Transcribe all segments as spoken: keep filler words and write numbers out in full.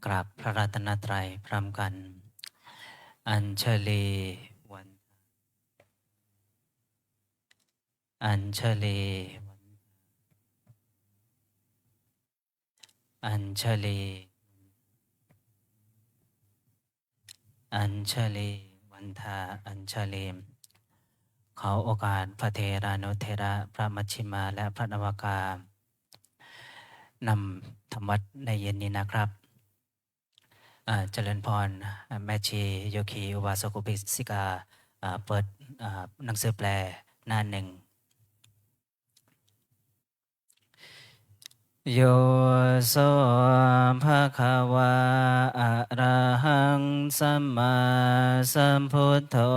กราบพระรัตนตรัยพร้อมกัน อัญชลีวัน อัญชลี อัญชลี อัญชลี วันทา อัญชลี ขอโอกาสพระเถรานุเถระ พระมัชฌิมา และพระนวากา นำธรรมวัตรในเย็นนี้นะครับ อ่า เจริญพร อ่า แม่ชี โยคี อุบาสก อุบาสิกา อ่า เปิด อ่า หนังสือแปลหน้าหนึ่ง Yo so bhagavā arahaṃ sammāsambuddho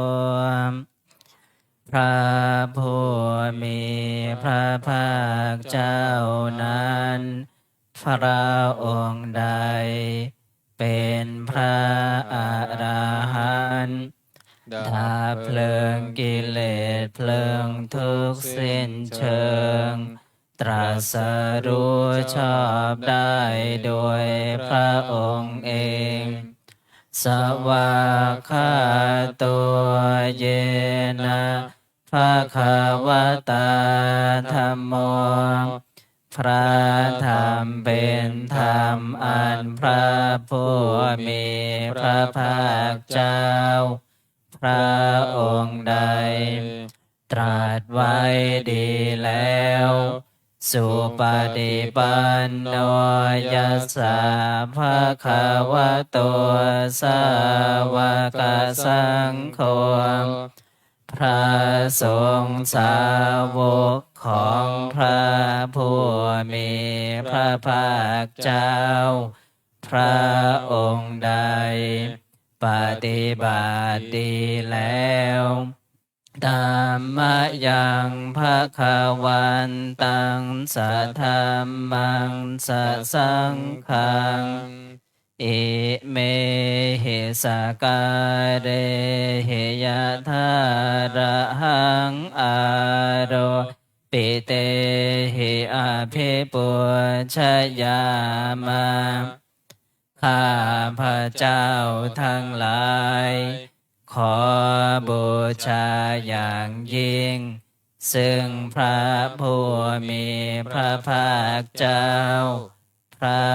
พระผู้มีพระภาคเจ้านั้น พระองค์ใดเป็นพระอรหันต์ ดับเพลิงกิเลสเพลิงทุกข์สิ้นเชิง ตรัสรู้ชอบได้โดยพระองค์เอง Svākkhāto yena bhagavatā dhammo พระธรรมเป็นธรรมอันพระผู้มีพระภาคเจ้า พระองค์ใด ตรัสไว้ดีแล้ว Supaṭipanno yassa bhagavato sāvakasaṅgho พระสงฆ์สาวกของพระผู้มีพระภาคเจ้า พระองค์ใด ปฏิบัติดีแล้ว Dhammayaṃ bhagavantaṃ sadhammaṃ sasaṅghaṃ imehi sakkārehi yathārahaṃ āropitehi abhipūjayāma. ข้าพระเจ้าทั้งหลาย ขอบูชาอย่างยิ่ง ซึ่งพระผู้มีพระภาคเจ้า พระ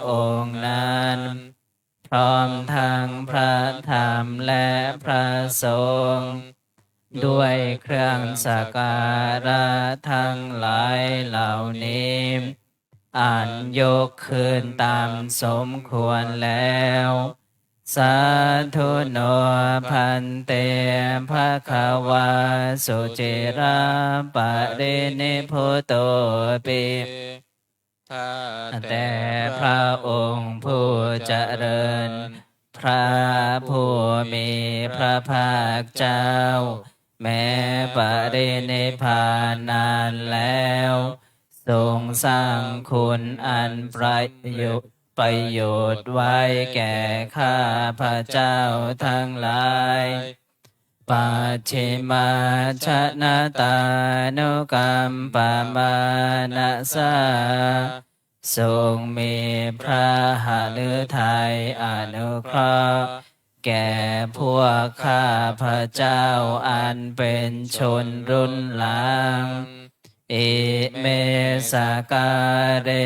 องค์นั้น พร้อมทั้งพระธรรมและพระสงฆ์ ด้วยเครื่องสักการะทั้งหลายเหล่านี้ อันยกขึ้นตามสมควรแล้ว Sādhu no bhante bhagavā suciraparinibbutopi. ข้าแต่พระองค์ผู้เจริญ พระผู้มีพระภาคเจ้า แม้ปรินิพพานนานแล้ว ทรงสร้างคุณอันประโยชน์ ประโยชน์ไว้แก่ข้าพระเจ้าทั้งหลาย Pacchimājanatānukampamānasā ทรงมีพระหฤทัยอนุเคราะห์ แก่พวกข้าพระเจ้าอันเป็นชนรุ่นหลัง Ime sakkāre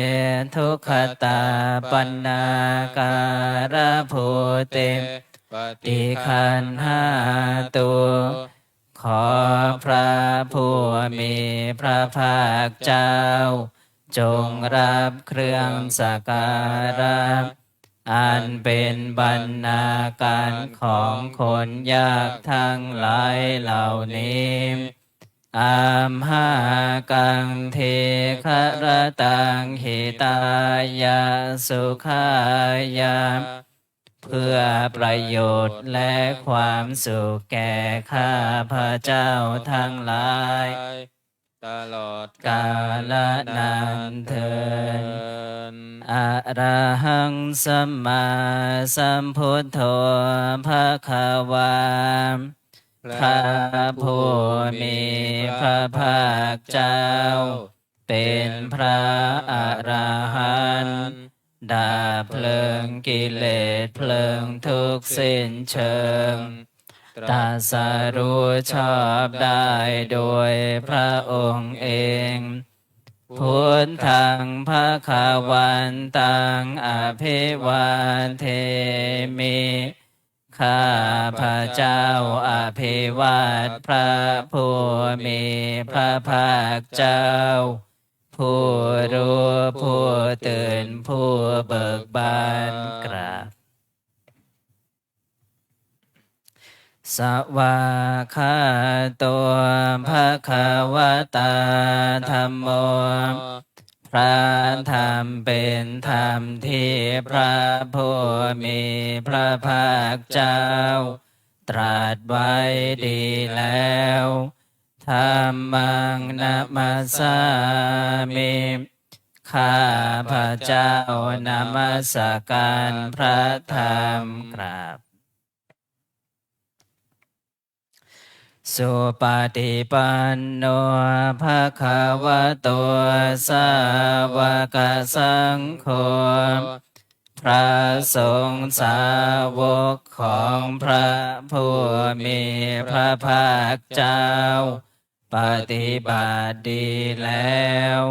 duggatapaṇṇākārabhūte paṭiggaṇhātu. ขอพระผู้มีพระภาคเจ้า จงรับเครื่องสักการะ อันเป็นบรรณาการของคนยากทั้งหลายเหล่านี้ Amhākaṃ dīgharattaṃ hitāya sukhāya เพื่อประโยชน์และความสุขแก่ข้าพระเจ้าทั้งหลาย ตลอดกาลนานเทอญ Arahaṃ sammāsambuddho bhagavā พระผู้มีพระภาคเจ้า เป็นพระอรหันต์ ดับเพลิงกิเลสเพลิงทุกข์สิ้นเชิง ตรัสรู้ชอบได้โดยพระองค์เอง Buddhaṃ bhagavantaṃ abhivādemi. ข้าพระเจ้าอภิวาทพระผู้มีพระภาคเจ้า ผู้รู้ผู้ตื่นผู้เบิกบาน กราบ Svākkhāto bhagavatā dhammo. พระธรรมเป็นธรรมที่พระผู้มีพระภาคเจ้าตรัสไว้ดีแล้ว Dhammaṃ namassāmi. ข้าพระเจ้านมัสการพระธรรม กราบ Supaṭipanno bhagavato sāvakasaṅgho. พระสงฆ์สาวกของพระผู้มีพระภาคเจ้า ปฏิบัติดีแล้ว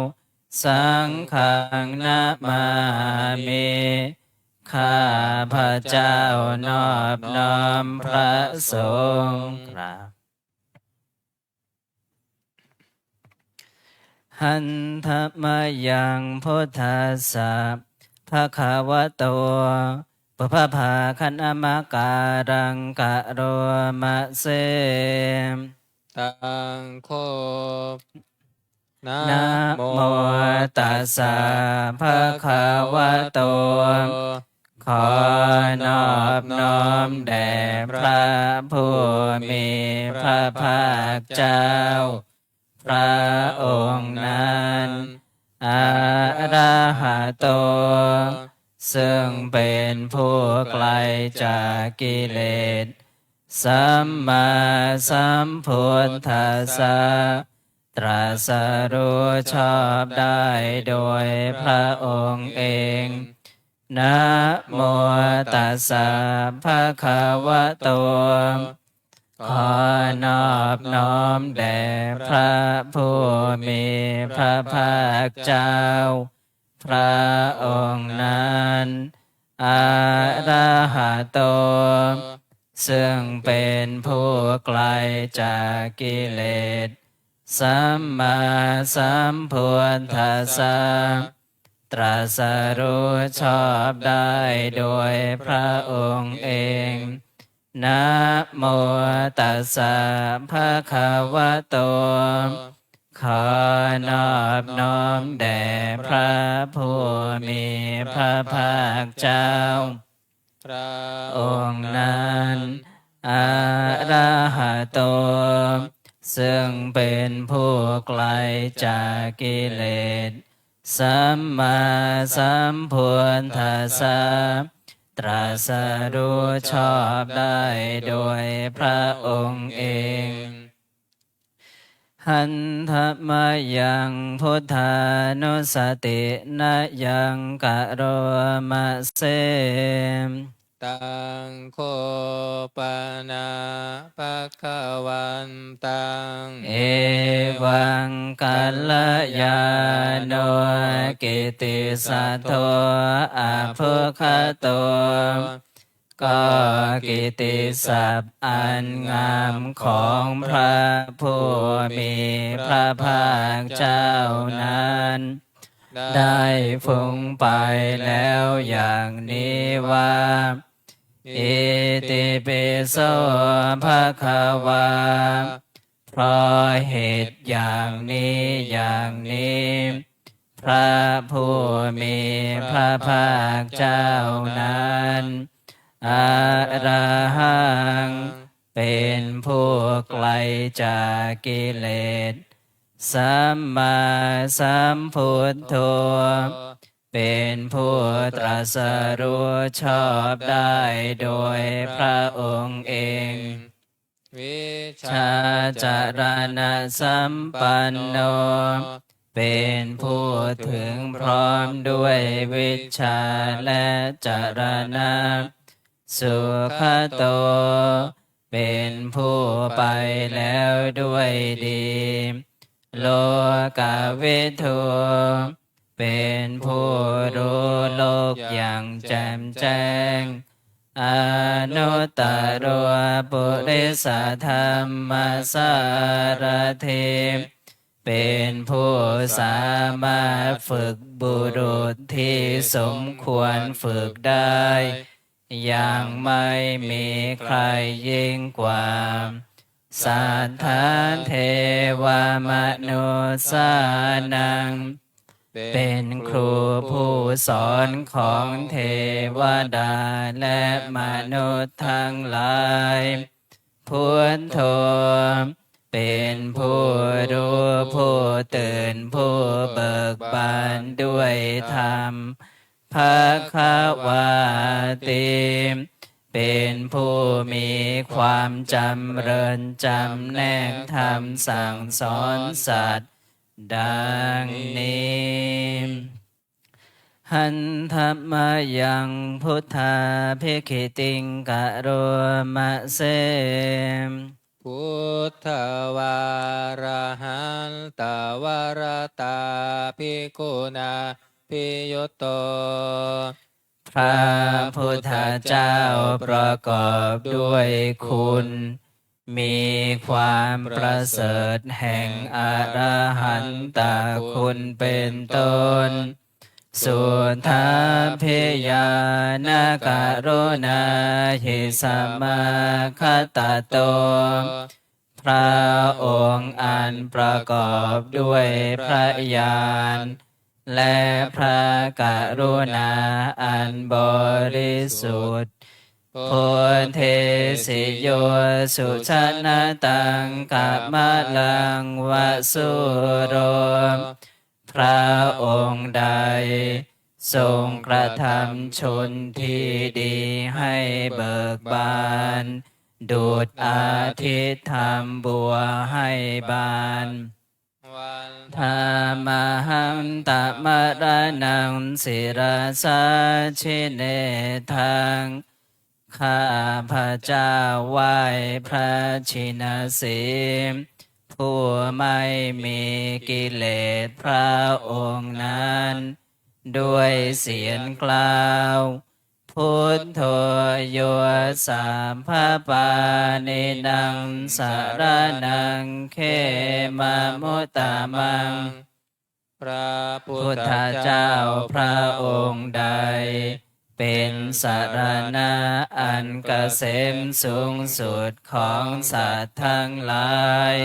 Saṅghaṃ namāmi. ข้าพระเจ้านอบน้อมพระสงฆ์ กราบ Handa mayaṃ buddhassa bhagavato pubbabhāganamakāraṃ karoma se. Taṃ kho. Namo tassa bhagavato. ขอนอบน้อมแด่พระผู้มีพระภาคเจ้า พระองค์นั้น Arahato ซึ่งเป็นผู้ไกลจากกิเลส Sammāsambuddhassa ตรัสรู้ชอบได้โดยพระองค์เอง Namo tassa bhagavato. ขอนอบน้อมแด่พระผู้มีพระภาคเจ้า พระองค์นั้น Arahato ซึ่งเป็นผู้ไกลจากกิเลส Sammāsambuddhassa ตรัสรู้ชอบได้โดยพระองค์เอง Namo tassa bhagavato. ขอนอบน้อมแด่พระผู้มีพระภาคเจ้า พระองค์นั้น Arahato ซึ่งเป็นผู้ไกลจากกิเลส Sammāsambuddhassa ตรัสรู้ชอบได้โดยพระองค์เอง Handa mayaṃ buddhānussatinayaṃ karoma se. Taṃ kho pana bhagavantaṃ. Evaṃ kalyāṇo kittisaddo abbhuggato. ก็กิตติศัพท์อันงามของพระผู้มีพระภาคเจ้านั้น ได้ฟุ้งไปแล้วอย่างนี้ว่า Itipi so bhagavā. เพราะเหตุอย่างนี้อย่างนี้ พระผู้มีพระภาคเจ้านั้น Arahaṃ เป็นผู้ไกลจากกิเลส Sammāsambuddho เป็นผู้ตรัสรู้ชอบได้โดยพระองค์เอง Vijjācaraṇasampanno. เป็นผู้ถึงพร้อมด้วยวิชชาและจรณะ สุขโต เป็นผู้ไปแล้วด้วยดี โลกวิทู เป็นผู้รู้โลกอย่างแจ่มแจ้ง อนุตตโร ปุริสธรรมสารถิ เป็นผู้สามารถฝึกบุรุษที่สมควรฝึกได้ อย่างไม่มีใครยิ่งกว่า สัทธา เทวมนุสสานัง เป็นครูผู้สอนของเทวดาและมนุษย์ทั้งหลาย พุทโธ เป็นผู้รู้ผู้ตื่นผู้เบิกบานด้วยธรรม ภควาติ เป็นผู้มีความจำเริญจำแนกธรรมสั่งสอนสัตว์ ดังนี้ Handamayaṃ buddhābhigītiṃ karoma se. Buddhavārahantavarattabhigūṇābhiyutto. พระพุทธเจ้าประกอบด้วยคุณ มีความประเสริฐแห่งอรหันตคุณเป็นต้น Suddhābhiñāṇakaruṇāhi samāgatatto. พระองค์อันประกอบด้วยพระญาณ และพระกรุณาอันบริสุทธิ์ Bodhesi yo sujanataṃ kamalaṃ va sūro. พระองค์ใดทรงกระทำชนที่ดีให้เบิกบาน ดุจอาทิตย์ทำบัวให้บาน Vandāmahaṃ tamaraṇaṃ sirasā jinendaṃ. ข้าพเจ้าไหว้พระชินสีห์ ผู้ไม่มีกิเลสพระองค์นั้น ด้วยเสียงกล้าว Buddho yo sabbapāṇīnaṃ saraṇaṃ khemamuttamaṃ. พระพุทธเจ้าพระองค์ใด เป็นสรณะอันเกษมสูงสุดของสัตว์ทั้งหลาย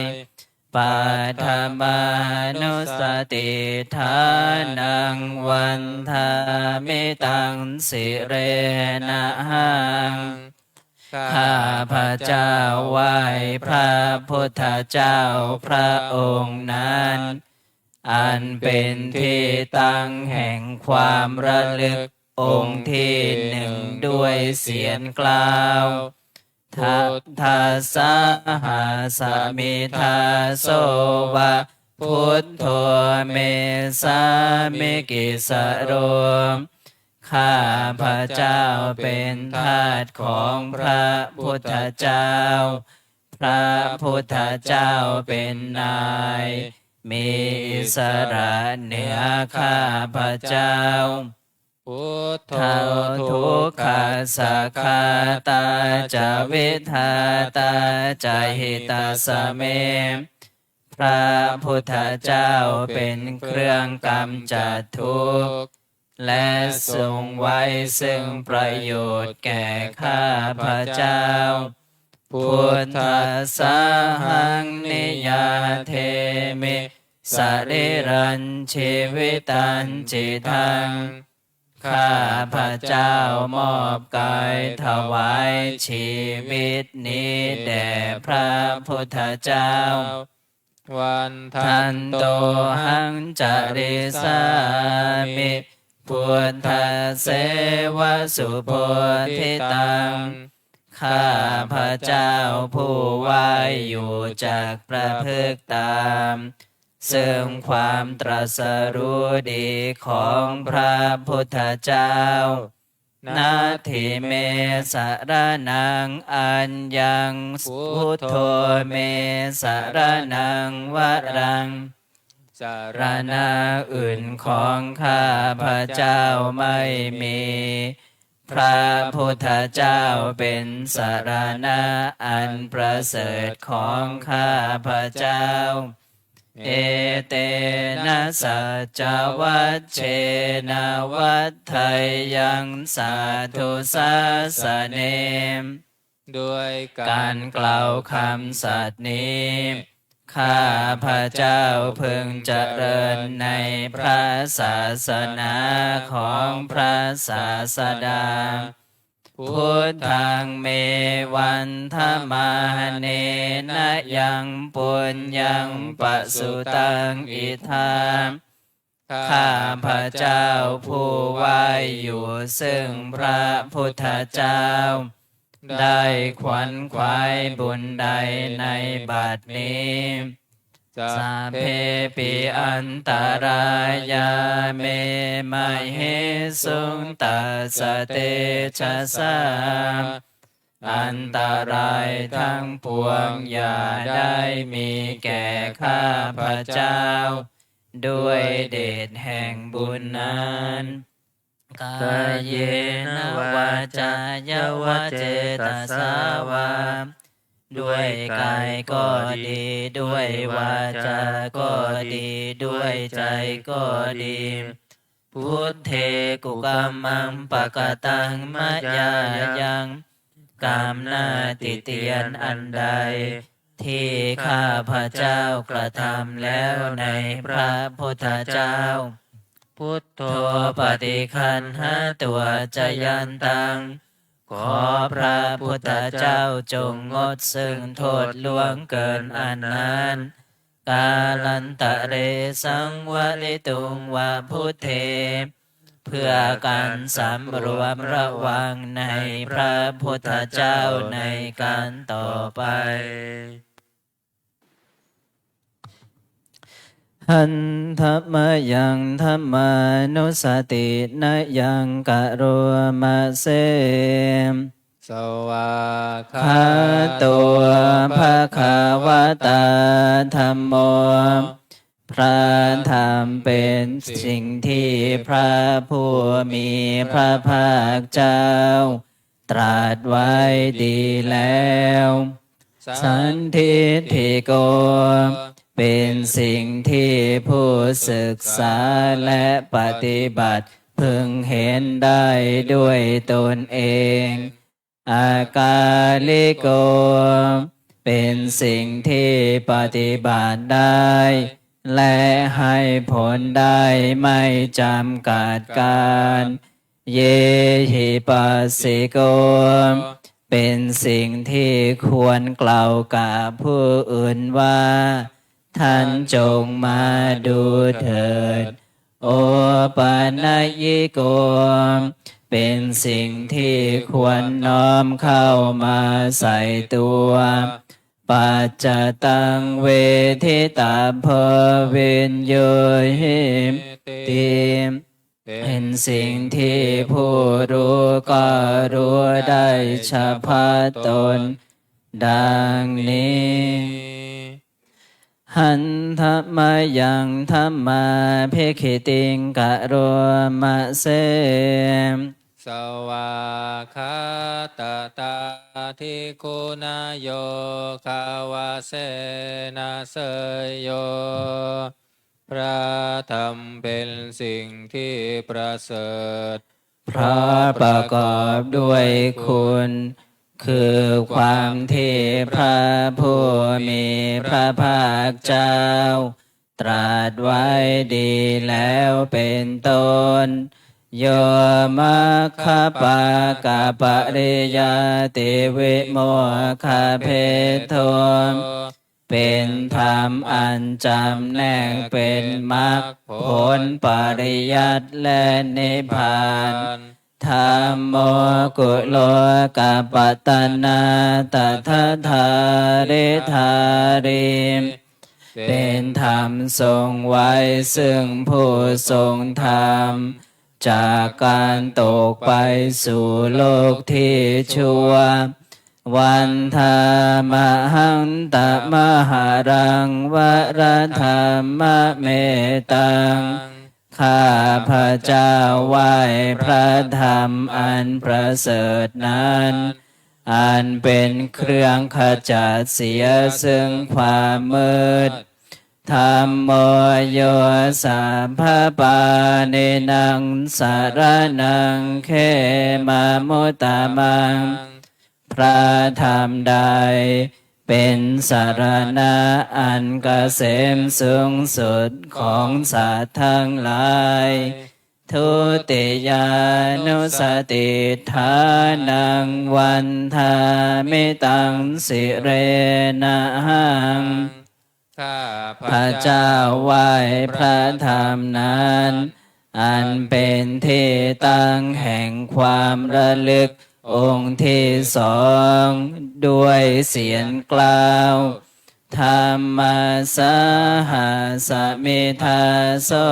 Paṭhamānussatiṭṭhānaṃ vandāmi taṃ sirenahaṃ. ข้าพเจ้าไหว้พระพุทธเจ้าพระองค์นั้น อันเป็นที่ตั้งแห่งความระลึกองค์ที่หนึ่งด้วยเสียงกล้าว Tathāhasmi dāso va buddho me sāmikissaro. ข้าพเจ้าเป็นทาสของพระพุทธเจ้า พระพุทธเจ้าเป็นนาย มีอิสระเหนือข้าพเจ้า Buddho dukkhassa ghātā ca vidhātā ca hitassa me. พระพุทธเจ้าเป็นเครื่องกำจัดทุกข์ และทรงไว้ซึ่งประโยชน์แก่ข้าพเจ้า Buddhassahaṃ niyyādemi sarīrañjīvitañcidaṃ. ข้าพเจ้ามอบกายถวายชีวิตนี้แด่พระพุทธเจ้า Vandantohaṃ carissāmi buddhasseva subodhitaṃ. ข้าพเจ้าผู้ไหว้อยู่จักประพฤติตาม ซึ่งความตรัสรู้ดีของพระพุทธเจ้า Natthi me saraṇaṃ aññaṃ, buddho me saraṇaṃ varaṃ, สรณะอื่นของข้าพเจ้าไม่มี พระพุทธเจ้าเป็นสรณะอันประเสริฐของข้าพเจ้า Etena saccavajjena vaḍḍheyyaṃ satthu sāsane. ด้วยการกล่าวคำสัตย์นี้ ข้าพเจ้าพึงเจริญในพระศาสนาของพระศาสดา Buddhaṃ me vandamānena yaṃ puññaṃ pasutaṃ idha. ข้าพเจ้าผู้ไหว้อยู่ซึ่งพระพุทธเจ้า ได้ขวนขวายบุญใดในบัดนี้ Sabbepi antarāyā me māhesuṃ tassa tejasā. อันตรายทั้งปวงอย่าได้มีแก่ข้าพเจ้า ด้วยเดชแห่งบุญนั้น Kāyena vācāya va cetasā vā. ด้วยกายก็ดี ด้วยวาจาก็ดี ด้วยใจก็ดี Buddhe kukammaṃ pakataṃ mayā yaṃ. กรรมหน้าติเตียนอันใด ที่ข้าพเจ้ากระทำแล้วในพระพุทธเจ้า Buddho paṭiggaṇhatu accayantaṃ. ขอพระพุทธเจ้าจงงดซึ่งโทษล่วงเกินอันนั้น Kālantare saṃvarituṃ va buddhe. เพื่อการสำรวมระวังในพระพุทธเจ้าในการต่อไป Handa mayaṃ dhammānussatinayaṃ karoma se. Svākkhāto bhagavatā dhammo. พระธรรมเป็นสิ่งที่พระผู้มีพระภาคเจ้าตรัสไว้ดีแล้ว Sandiṭṭhiko เป็นสิ่งที่ผู้ศึกษาและปฏิบัติพึงเห็นได้ด้วยตนเอง Akāliko เป็นสิ่งที่ปฏิบัติได้ และให้ผลได้ไม่จำกัดกาล Ehipassiko เป็นสิ่งที่ควรกล่าวกับผู้อื่นว่า ท่านจงมาดูเถิด Opanayiko เป็นสิ่งที่ควรน้อมเข้ามาใส่ตัว Paccattaṃ veditabbo viññūhīti เป็นสิ่งที่ผู้รู้ก็รู้ได้เฉพาะตน ดังนี้ Handa mayaṃ dhammābhigītiṃ karoma se. Svākkhātatādiguṇayogavasena seyyo. พระธรรมเป็นสิ่งที่ประเสริฐ เพราะประกอบด้วยคุณ คือความที่พระผู้มีพระภาคเจ้า ตรัสไว้ดีแล้วเป็นต้น Yo maggapākapariññātivimokkhabhedo เป็นธรรมอันจำแนกเป็นมรรคผลปริยัติและนิพพาน Dhammo kulokapattanā tadadhāridhārī เป็นธรรมทรงไว้ซึ่งผู้ทรงธรรม จากการตกไปสู่โลกที่ชั่ว Vandāmahaṃ tamaharaṃ varadhammametaṃ ข้าพเจ้าไหว้พระธรรมอันประเสริฐนั้น อันเป็นเครื่องขจัดเสียซึ่งความมืด Dhammo yo sabbapāṇīnaṃ saraṇaṃ khemamuttamaṃ พระธรรมใดเป็นสรณะอันเกษมสูงสุดของสัตว์ทั้งหลาย Dutiyānussatiṭṭhānaṃ vandāmi taṃ sirenahaṃ ข้าพเจ้าไหว้พระธรรมนั้น อันเป็นที่ตั้งแห่งความระลึกองค์ที่สอง ด้วยเสียงกล้าว Dhammassāhasmi dāso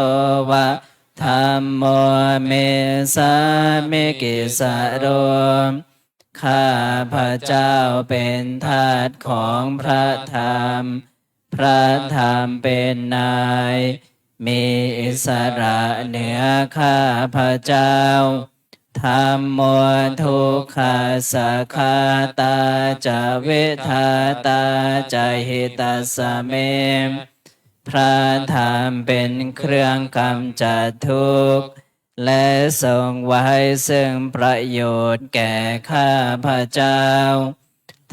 va dhammo me sāmikissaro ข้าพเจ้าเป็นทาสของพระธรรม พระธรรมเป็นนาย มีอิสระเหนือข้าพเจ้า Dhammo dukkhassa ghātā ca vidhātā ca hitassa me พระธรรมเป็นเครื่องกำจัดทุกข์ และทรงไว้ซึ่งประโยชน์แก่ข้าพเจ้า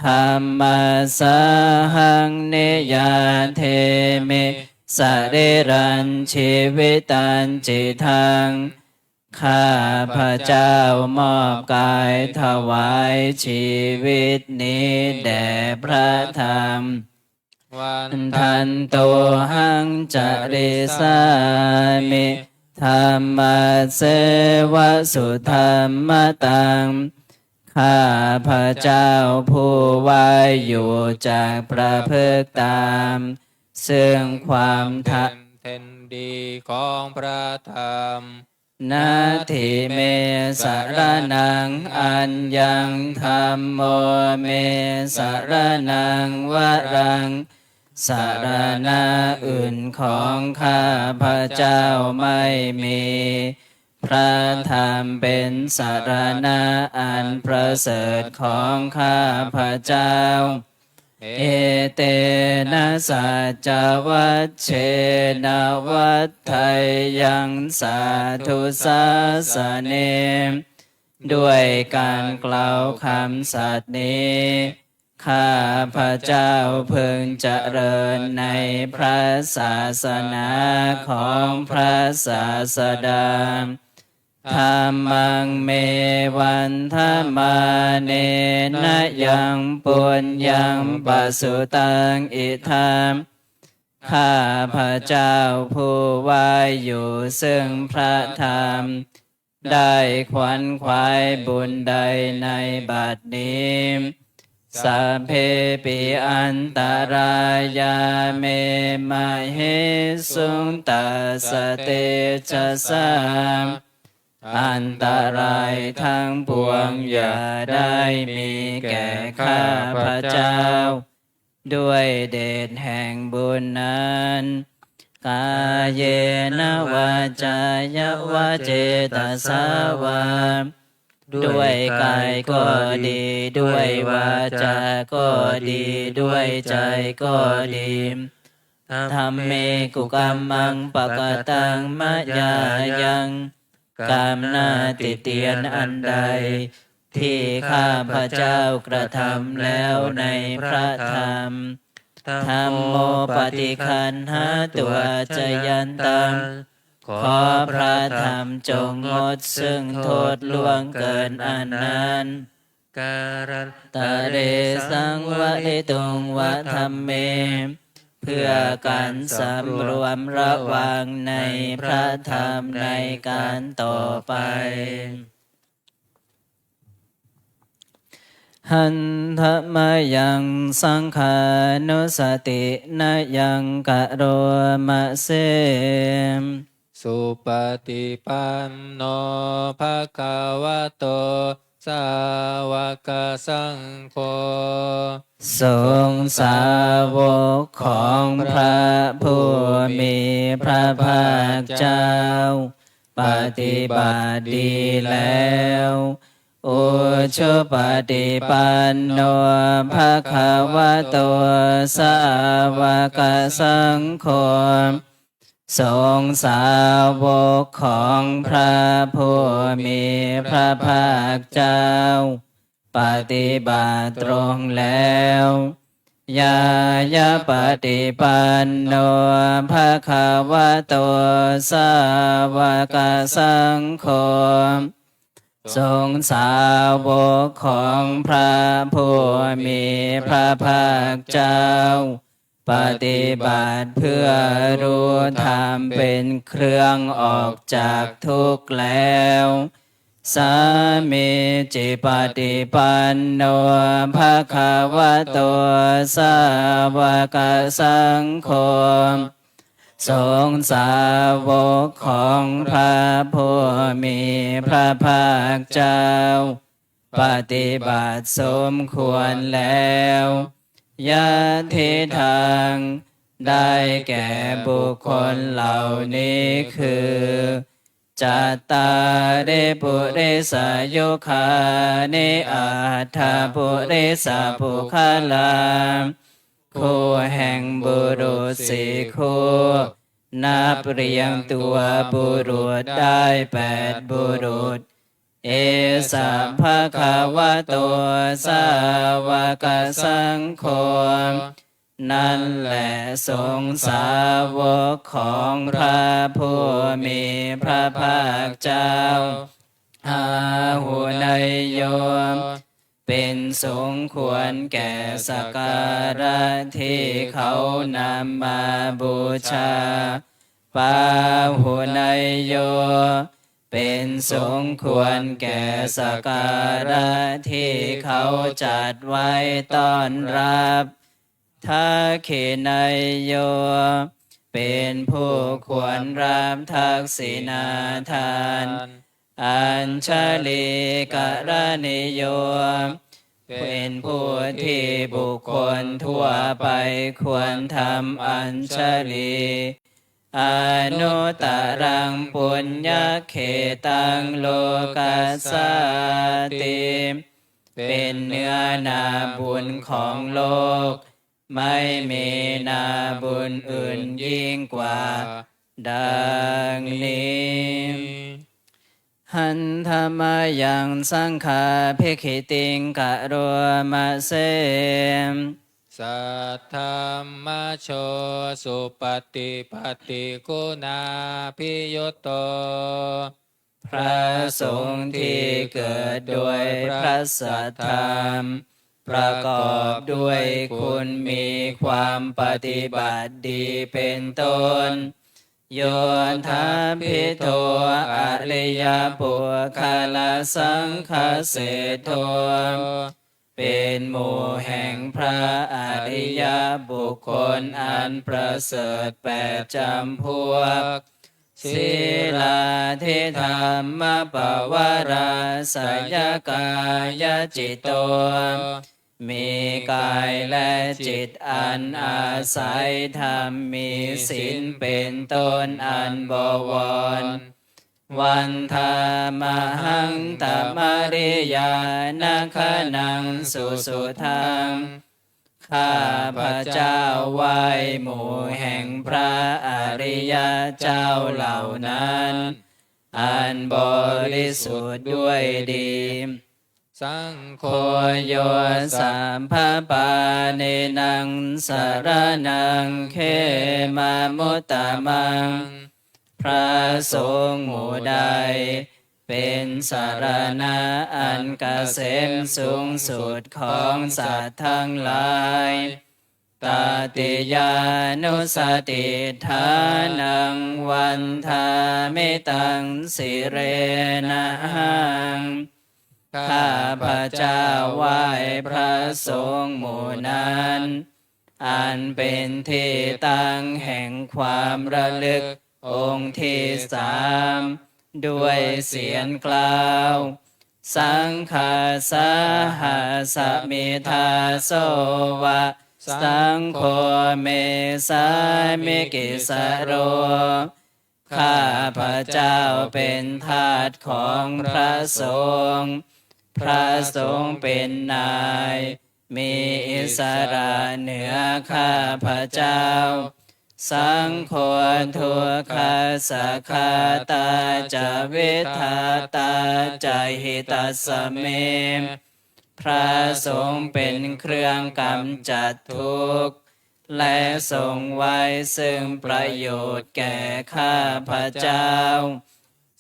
Dhammassāhaṃ niyyādemi sarīrañjīvitañcidaṃ ข้าพเจ้ามอบกายถวายชีวิตนี้แด่พระธรรม Vandantohaṃ carissāmi dhammasseva sudhammataṃ ข้าพเจ้าผู้ไหว้อยู่จักประพฤติตาม ซึ่งความธรรม เห็นดีของพระธรรม Natthi me saraṇaṃ aññaṃ dhammo me saraṇaṃ varaṃ สรณะอื่นของข้าพเจ้าไม่มี พระธรรมเป็นสรณะอันประเสริฐของข้าพเจ้า Etena saccavajjena vaḍḍheyyaṃ sādhusāsane ด้วยการกล่าวคำสัตย์นี้ ข้าพเจ้าพึงเจริญในพระศาสนาของพระศาสดา Dhammaṃ me vandamānena yaṃ puññaṃ pasutaṃ idha ข้าพเจ้าผู้ไหว้อยู่ซึ่งพระธรรม ได้ขวนขวายบุญใดในบัดนี้ Sabbepi antarāyā me māhesuṃ tassa tejasā อันตรายทั้งปวงอย่าได้มีแก่ข้าพเจ้า ด้วยเดชแห่งบุญนั้น Kāyena vācāya va cetasā vā ด้วยกายก็ดี ด้วยวาจาก็ดี ด้วยใจก็ดี Dhamme kukammaṃ pakataṃ mayā yaṃ กรรมหน้าติเตียนอันใด ที่ข้าพเจ้ากระทำแล้วในพระธรรม Dhammo paṭiggaṇhātu accayantaṃ ขอพระธรรมจงงดซึ่งโทษล่วงเกินอันนั้น Kālantare saṃvarituṃ va dhamme เพื่อการสำรวมระวังในพระธรรมในการต่อไป Handa mayaṃ saṅghānussatinayaṃ karoma se. Supaṭipanno bhagavato sāvakasaṅgho. สงฆ์สาวกของพระผู้มีพระภาคเจ้า ปฏิบัติดีแล้ว Ujupaṭipanno bhagavato sāvakasaṅgho. สงฆ์สาวกของพระผู้มีพระภาคเจ้า ปฏิบัติตรงแล้ว Ñāyapaṭipanno bhagavato sāvakasaṅgho. สงฆ์สาวกของพระผู้มีพระภาคเจ้า ปฏิบัติเพื่อรู้ธรรมเป็นเครื่องออกจากทุกข์แล้ว Sāmīcipaṭipanno bhagavato sāvakasaṅgho. สงฆ์สาวกของพระผู้มีพระภาคเจ้า ปฏิบัติสมควรแล้ว Yadidaṃ ได้แก่บุคคลเหล่านี้คือ Cattāri purisayugāni aṭṭha purisapuggalā. คู่แห่งบุรุษสี่คู่ นับเรียงตัวบุรุษได้แปดบุรุษ Esa bhagavato sāvakasaṅgho. นั่นแหละสงฆ์สาวกของพระผู้มีพระภาคเจ้า Āhuneyyo เป็นสงฆ์ควรแก่สักการะที่เขานำมาบูชา Pāhuneyyo เป็นสงฆ์ควรแก่สักการะที่เขาจัดไว้ต้อนรับ Dakkhiṇeyyo เป็นผู้ควรรับทักษิณาทาน Añjalikaraṇīyo เป็นผู้ที่บุคคลทั่วไปควรทำอัญชลี Anuttaraṃ puññakkhettaṃ lokassāti เป็นเนื้อนาบุญของโลก ไม่มีนาบุญอื่นยิ่งกว่า ดังนี้ Handa mayaṃ saṅghābhigītiṃ karoma se. Saddhammajo supaṭipattiguṇābhiyutto พระสงฆ์ที่เกิดโดยพระสัทธรรม ประกอบด้วยคุณมีความปฏิบัติดีเป็นต้น Yodhabbito ariyapuggalasaṅghaseṭṭho เป็นหมู่แห่งพระอริยบุคคลอันประเสริฐแปดจำพวก Sīlādidhammapavarāsayakāyacitto มีกายและจิตอันอาศัยธรรม มีศีลเป็นต้นอันบวร Vandāmahaṃ tamariyanāgaṇaṃ susuddhaṃ ข้าพเจ้าไหว้หมู่แห่งพระอริยเจ้าเหล่านั้น อันบริสุทธิ์ด้วยดี Saṅgho yo sabbapāṇīnaṃ saraṇaṃ khemamuttamaṃ พระสงฆ์หมู่ใด เป็นสรณะอันเกษมสูงสุดของสัตว์ทั้งหลาย Tatiyānussatiṭṭhānaṃ vandāmi taṃ sirenahaṃ ข้าพเจ้าไหว้พระสงฆ์หมู่นั้น อันเป็นที่ตั้งแห่งความระลึกองค์ที่สาม ด้วยเสียงกล่าว Saṅghassa hasmi dāso va, saṅgho me sāmikissaro. ข้าพเจ้าเป็นทาสของพระสงฆ์ พระสงฆ์เป็นนาย มีอิสระเหนือข้าพเจ้า Saṅgho dukkhassa ghātā ca vidhātā ca hitassa me. พระสงฆ์เป็นเครื่องกำจัดทุกข์ และทรงไว้ซึ่งประโยชน์แก่ข้าพเจ้า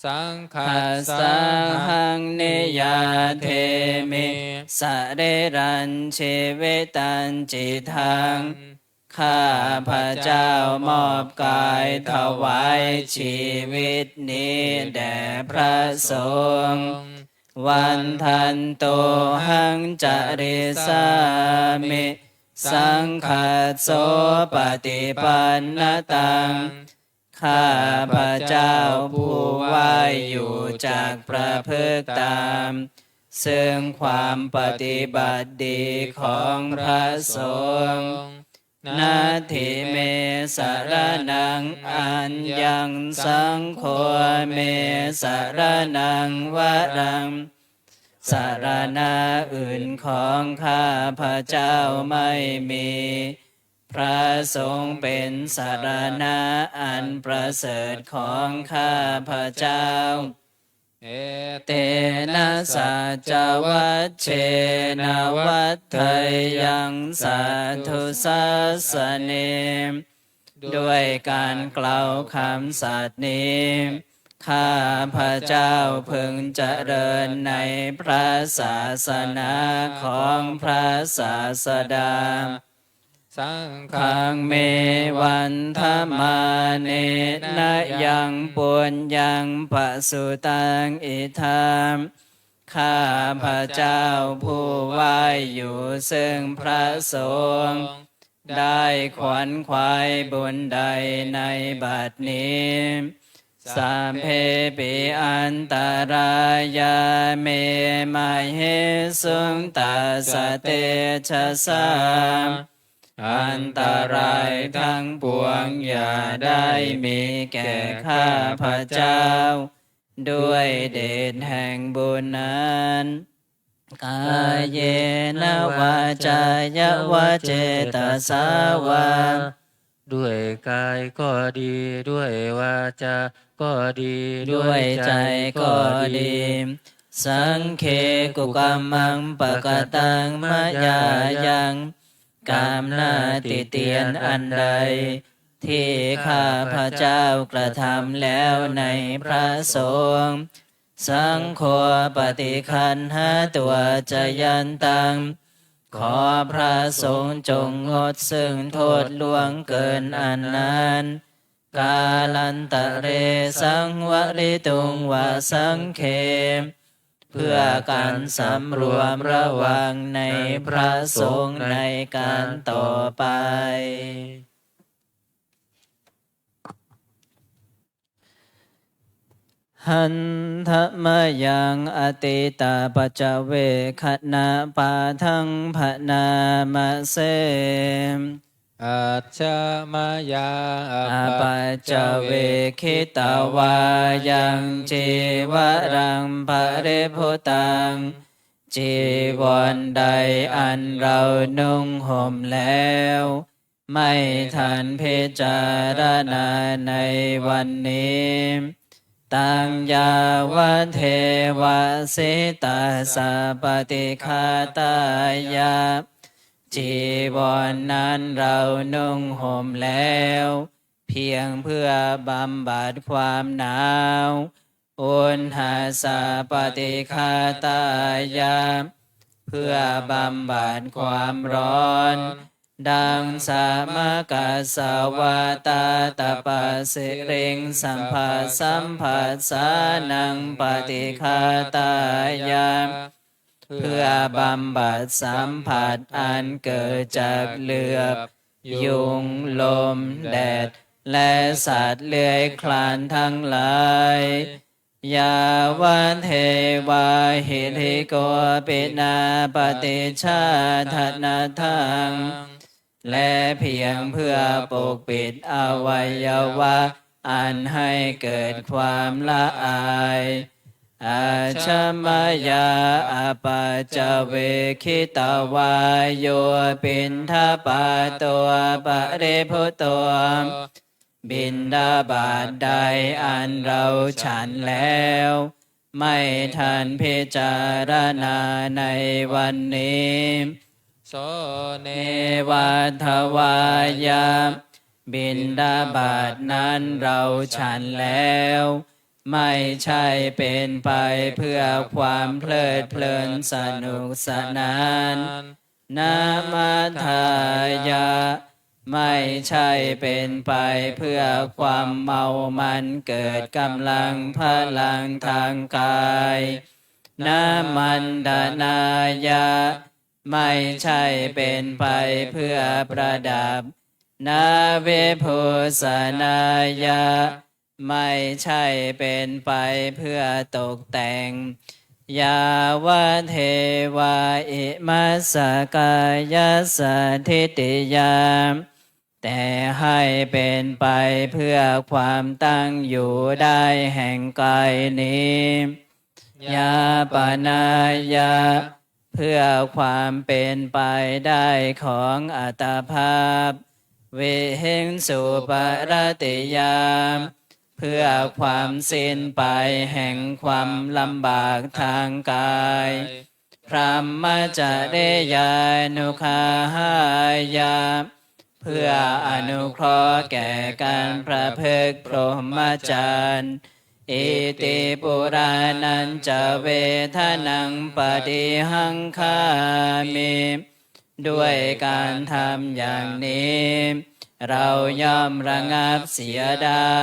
Saṅghassahaṃ niyyādemi sarīrañjīvitañcidaṃ. ข้าพเจ้ามอบกายถวายชีวิตนี้แด่พระสงฆ์ Vandantohaṃ carissāmi saṅghassopaṭipannataṃ. ข้าพเจ้าผู้ไหว้อยู่จักประพฤติตาม ซึ่งความปฏิบัติดีของพระสงฆ์ Natthi me saraṇaṃ aññaṃ, saṅgho me saraṇaṃ varaṃ. สรณะอื่นของข้าพเจ้าไม่มี พระสงฆ์เป็นสรณะอันประเสริฐของข้าพเจ้า Etena saccavajjena vaḍḍheyyaṃ satthu sāsane. ด้วยการกล่าวคำสัตย์นี้ ข้าพเจ้าพึงเจริญในพระศาสนาของพระศาสดา Saṅghaṃ me vandamānena yaṃ puññaṃ pasutaṃ idha. ข้าพเจ้าผู้ไหว้อยู่ซึ่งพระสงฆ์ ได้ขวนขวายบุญใดในบัดนี้ Sabbepi antarāyā me māhesuṃ tassa tejasā. อันตรายทั้งปวงอย่าได้มีแก่ข้าพเจ้า ด้วยเดชแห่งบุญนั้น Kāyena vācāya va cetasā vā. ด้วยกายก็ดี ด้วยวาจาก็ดี ด้วยใจก็ดี Saṅghe kukammaṃ pakataṃ mayā yaṃ. กรรมหน้าติเตียนอันใด ที่ข้าพเจ้ากระทำแล้วในพระสงฆ์ Saṅgho paṭiggaṇhatu accayantaṃ. ขอพระสงฆ์จงงดซึ่งโทษล่วงเกินอันนั้น Kālantare saṃvarituṃ va saṅghe. เพื่อการสำรวมระวังในพระสงฆ์ในการต่อไป Handa mayaṃ atītapaccavekkhaṇapāṭhaṃ bhaṇāma se. Ajja mayā apaccavekkhitvā yaṃ cīvaraṃ paribhuttaṃ. จีวรใดอันเรานุ่งห่มแล้ว ไม่ทันพิจารณาในวันนี้ Taṃ yāvadeva sitassa paṭighātāya. จีวรนั้นเรานุ่งห่มแล้ว เพียงเพื่อบำบัดความหนาว Uṇhassa paṭighātāya. เพื่อบำบัดความร้อน Daṃsamakasavātātapasiriṃsapasamphassānaṃ paṭighātāya. เพื่อบำบัดสัมผัสอันเกิดจากเหลือบ ยุง ลม แดด และสัตว์เลื้อยคลานทั้งหลาย yāvadevā hirikopinapaṭicchādanatthaṃ และเพียงเพื่อปกปิดอวัยวะอันให้เกิดความละอาย ajja mayā apaccavekkhitvā yo piṇḍapāto paribhutto บิณฑบาตใดอันเราฉันแล้ว ไม่ทันพิจารณาในวันนี้ so nevaddhavāya บิณฑบาตนั้นเราฉันแล้ว ไม่ใช่เป็นไปเพื่อความเพลิดเพลินสนุกสนาน na matthāya ไม่ใช่เป็นไปเพื่อความเมามันเกิดกำลังพลังทางกาย na maṇḍanāya ไม่ใช่เป็นไปเพื่อประดับ na vibhūsanāya ไม่ใช่เป็นไปเพื่อตกแต่ง yāvadevā imassa kāyassa ṭhitiyā แต่ให้เป็นไปเพื่อความตั้งอยู่ได้แห่งกายนี้ yāpanāya เพื่อความเป็นไปได้ของอัตภาพ vihiṃsuparatiyā เพื่อความสิ้นไปแห่งความลำบากทางกาย brahmacariyānuggahāya เพื่ออนุเคราะห์แก่การประพฤติพรหมจรรย์ iti purāṇañca vedanaṃ paṭihaṅkhāmi ด้วยการทำอย่างนี้ เราย่อมระงับเสียได้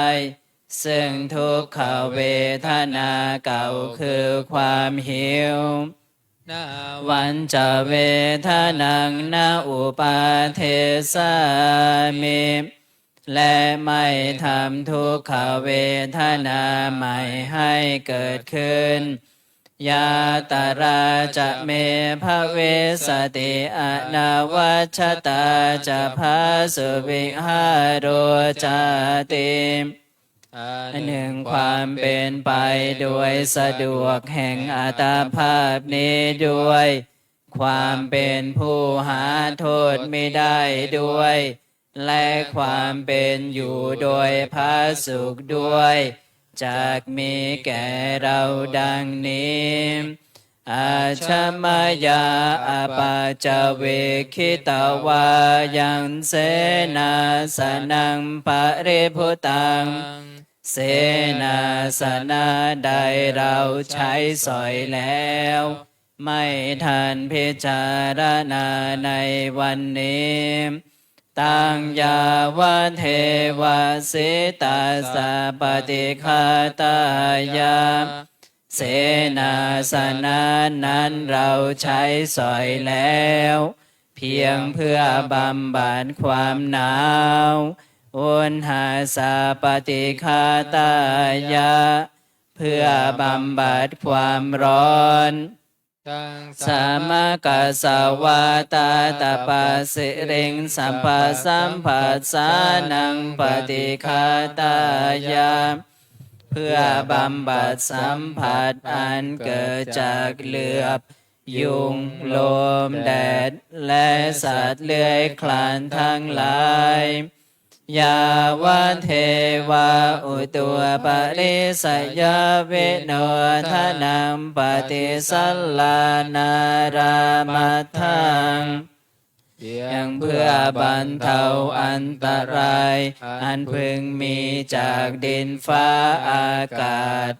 ซึ่งทุกขเวทนาเก่าคือความหิว nāvañca vedanaṃ na upādessāmi และไม่ทำทุกขเวทนาใหม่ให้เกิดขึ้น yātrā ca me bhavissati anavajjatā ca phāsuvihāro cāti อันหนึ่งความเป็นไปโดยสะดวกแห่งอัตภาพนี้ด้วย ความเป็นผู้หาโทษมิได้ด้วย และความเป็นอยู่โดยผาสุกข์ด้วย จักมีแก่เราดังนี้ ajja mayā apaccavekkhitvā yaṃ senāsanaṃ paribhuttaṃ เสนาสนะใดเราใช้สอยแล้ว ไม่ทันพิจารณาในวันนี้ taṃ yāvadeva sītassa paṭighātāya เสนาสนะนั้นเราใช้สอยแล้ว เพียงเพื่อบำบัดความหนาว uṇhassa paṭighātāya เพื่อบำบัดความร้อน taṃ samakassa vātātapasiriṃ sabbasampassānaṃ paṭighātāya เพื่อบำบัดสัมผัสอันเกิดจากเหลือบ ยุง ลม แดด และสัตว์เลื้อยคลานทั้งหลาย yāvadeva utuparissayavinodanaṃ paṭisallānārāmatthaṃ เพียงเพื่อบรรเทาอันตรายอันพึงมีจากดินฟ้าอากาศ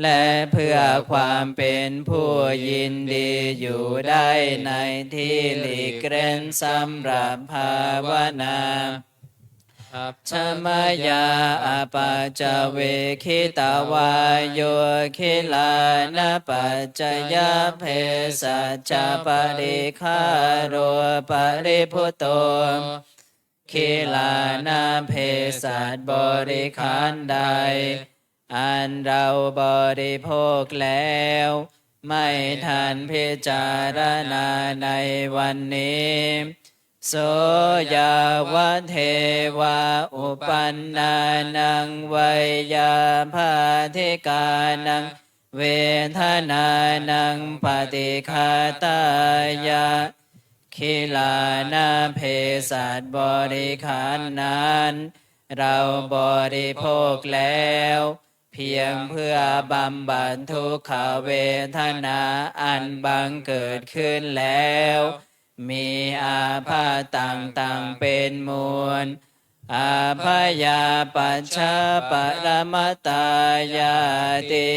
และเพื่อความเป็นผู้ยินดีอยู่ได้ในที่หลีกเร้นสำหรับภาวนา Ajja mayā apaccavekkhitvā yo gilānapaccayabhesajjaparikkhāro paribhuto, gilānabbhesajjabhesajjaparikkhāro อันเราบริโภคแล้ว ไม่ทันพิจารณาในวันนี้ so yāvadeva uppannānaṃ veyyābādhikānaṃ vedanānaṃ paṭighātāya, gilānabbhesajjabhesajjaparikkhāro นั้น เราบริโภคแล้ว เพียงเพื่อบำบัดทุกขเวทนาอันบังเกิดขึ้นแล้ว มีอาพาธต่างๆเป็นมูล abyāpajjhaparamatāyāti,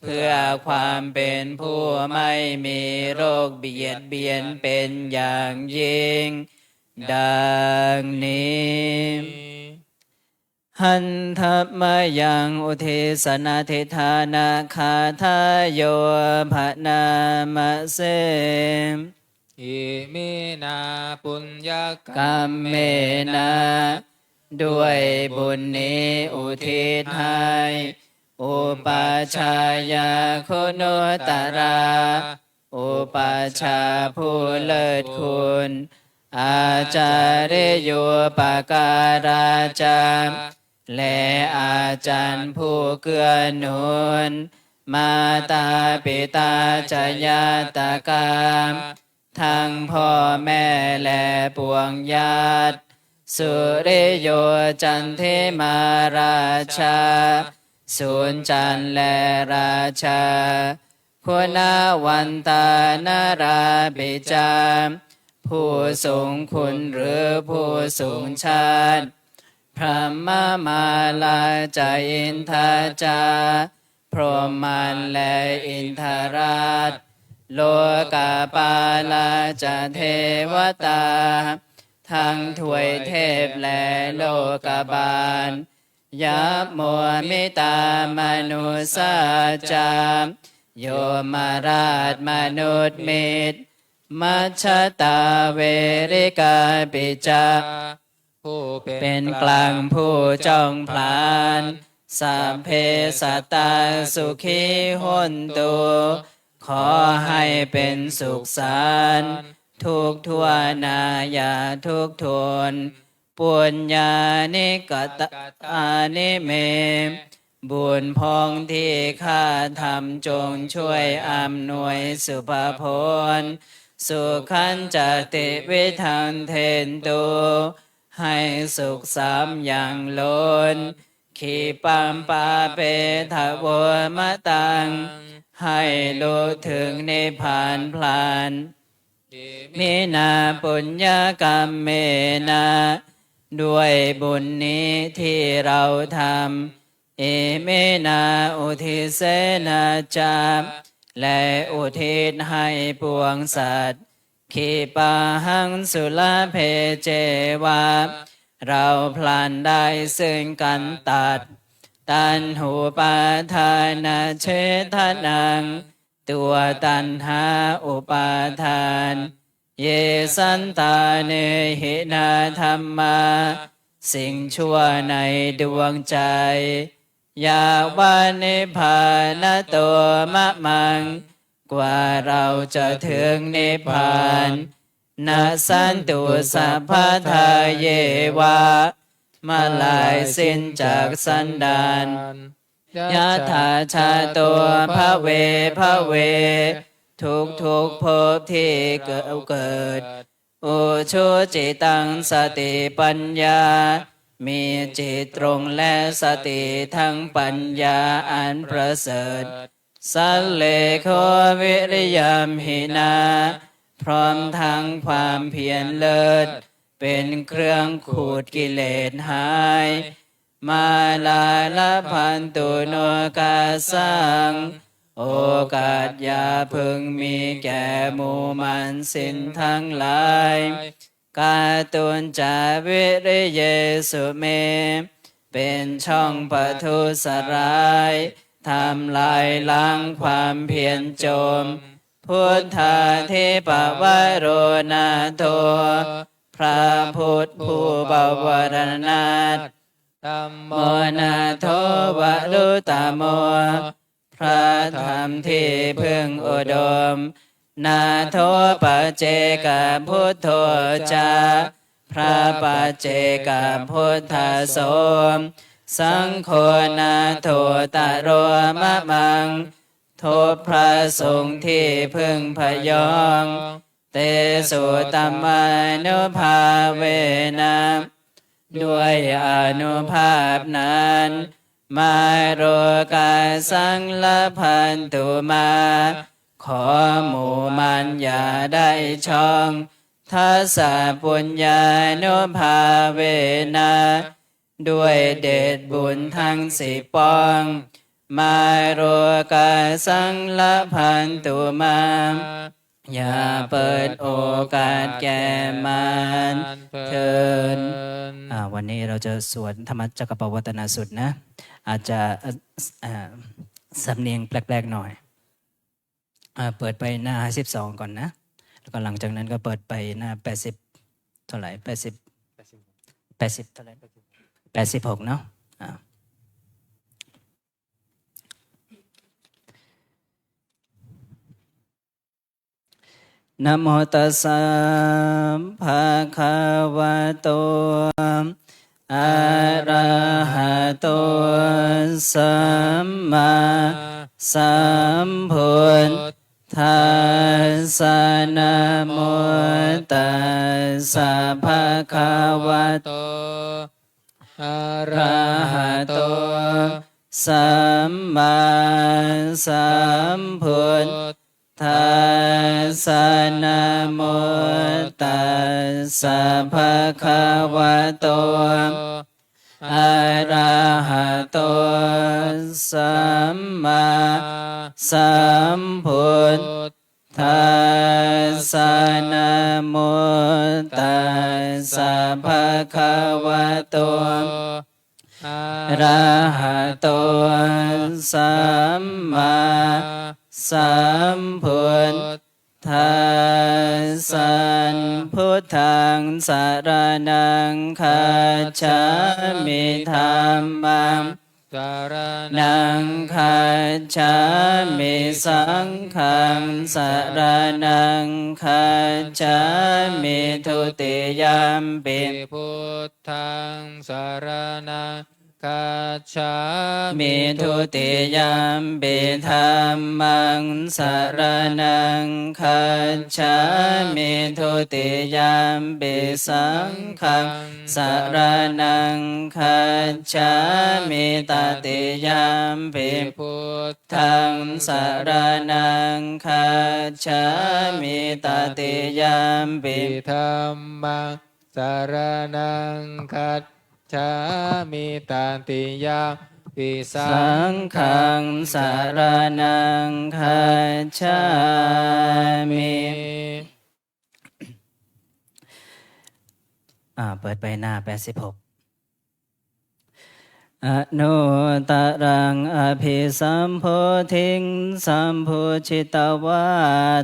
เพื่อความเป็นผู้ไม่มีโรคเบียดเบียนเป็นอย่างยิ่ง ดังนี้ Handa mayaṃ uddissanadhiṭṭhānagāthāyo bhaṇāma se. Iminā puññakammena ด้วยบุญนี้อุทิศให้ upajjhāyā guṇuttarā อุปัชฌาย์ผู้เลิศคุณ ācariyūpakārā ca และอาจารย์ผู้เกื้อหนุน mātā pitā ca ñātakā ทั้งพ่อแม่และปวงญาติ suriyo candimā rājā สุริจันทร์และราชา guṇavantā narāpi ca ผู้สูงคุณหรือผู้สูงชาติ brahmamārā ca indā ca พรหมมารและอินทราช lokapālā ca devatā ทั้งทวยเทพและโลกบาล yamo mittā manussā ca ยมราชมนุษย์มิตร majjhattā verikāpi ca ผู้เป็นกลางผู้จ้องผลาญ sabbe sattā sukhī hontu ขอให้เป็นสุขสันต์ทุกทั่วหน้าอย่าทุกข์ทน puññāni katāni me บุญพ้องที่ข้าทำจงช่วยอำนวยสุภผล sukhañca tividhaṃ dentu ให้สุขสามอย่างล้น khippaṃ pāpetha vo mataṃ ให้ลุถึงนิพพานพลัน iminā puññakammena ด้วยบุญนี้ที่เราทำ iminā uddisena ca และอุทิศให้ปวงสัตว์ khippāhaṃ sulabhe ceva เราพลันได้ซึ่งการตัด taṇhupādānachedanaṃ ตัวตัณหาอุปาทาน ye santāne hinā dhammā สิ่งชั่วในดวงใจ yāva nibbānato mamaṃ กว่าเราจะถึงนิพพาน nassantu sabbadā yeva เมื่อลายสิ้นจากสันดาน yathā jāto bhave bhave ทุกทุกๆภพที่เกิด ujucittaṃ satipaññā มีจิตตรงและสติทั้งปัญญาอันประเสริฐ sallekho viriyamhinā พร้อมทั้งความเพียรเลิศ เป็นเครื่องขูดกิเลสหาย mārā labhantu nokāsaṃ โอกาสอย่าพึงมีแก่หมู่มารสิ้นทั้งหลาย kātuñca viriyesu me เป็นช่องประทุษร้าย ทำลายล้างความเพียรโจม Buddhādhipavaro nātho พระพุทธผู้บวรนาถ Dhammo nātho varuttamo พระธรรมที่พึ่งอุดม Nātho paccekabuddho ca พระปัจเจกพุทธโสม Saṅgho nāthottaro mamaṃ ทบพระสงฆ์ที่พึ่งพยอง Tesutamānubhāvena ด้วยอานุภาพนั้น Mārokāsaṃ labhantu mā ขอหมู่มันอย่าได้ช่อง Dasapuññānubhāvena ด้วยเดชบุญทั้งสิบปอง Mārokāsaṃ labhantu mā อย่าเปิดโอกาสแก่มารเถิด อ่า วันนี้เราจะสวดธรรมจักรกัปปวัตนสูตรนะ อาจจะ เอ่อ สำเนียงแปลกๆหน่อย อ่า เปิดไปหน้าห้าสิบสองก่อนนะ แล้วก็หลังจากนั้นก็เปิดไปหน้าแปดสิบ เท่าไหร่ แปดสิบ แปดสิบ เท่าไหร่ แปดสิบหกเนาะ อ่า Namo tassa bhagavato arahato sammāsambuddhassa. Namo tassa bhagavato arahato sammāsambuddhassa. Namo tassa bhagavato arahato sammāsambuddhassa. Namo tassa bhagavato arahato sammāsambuddhassa. Buddhaṃ saraṇaṃ gacchāmi. Dhammaṃ saraṇaṃ gacchāmi. Saṅghaṃ saraṇaṃ gacchāmi. Dutiyampi buddhaṃ saraṇaṃ gacchāmi. Dutiyampi dhammaṃ saraṇaṃ gacchāmi. Dutiyampi saṅghaṃ saraṇaṃ gacchāmi. Tatiyampi buddhaṃ saraṇaṃ gacchāmi. Tatiyampi dhammaṃ saraṇaṃ gacchāmi. Tatiyampi saṅghaṃ saraṇaṃ gacchāmi. อ่า เปิดไปหน้าแปดสิบหก Anuttaraṃ abhisambodhiṃ sambujjhitvā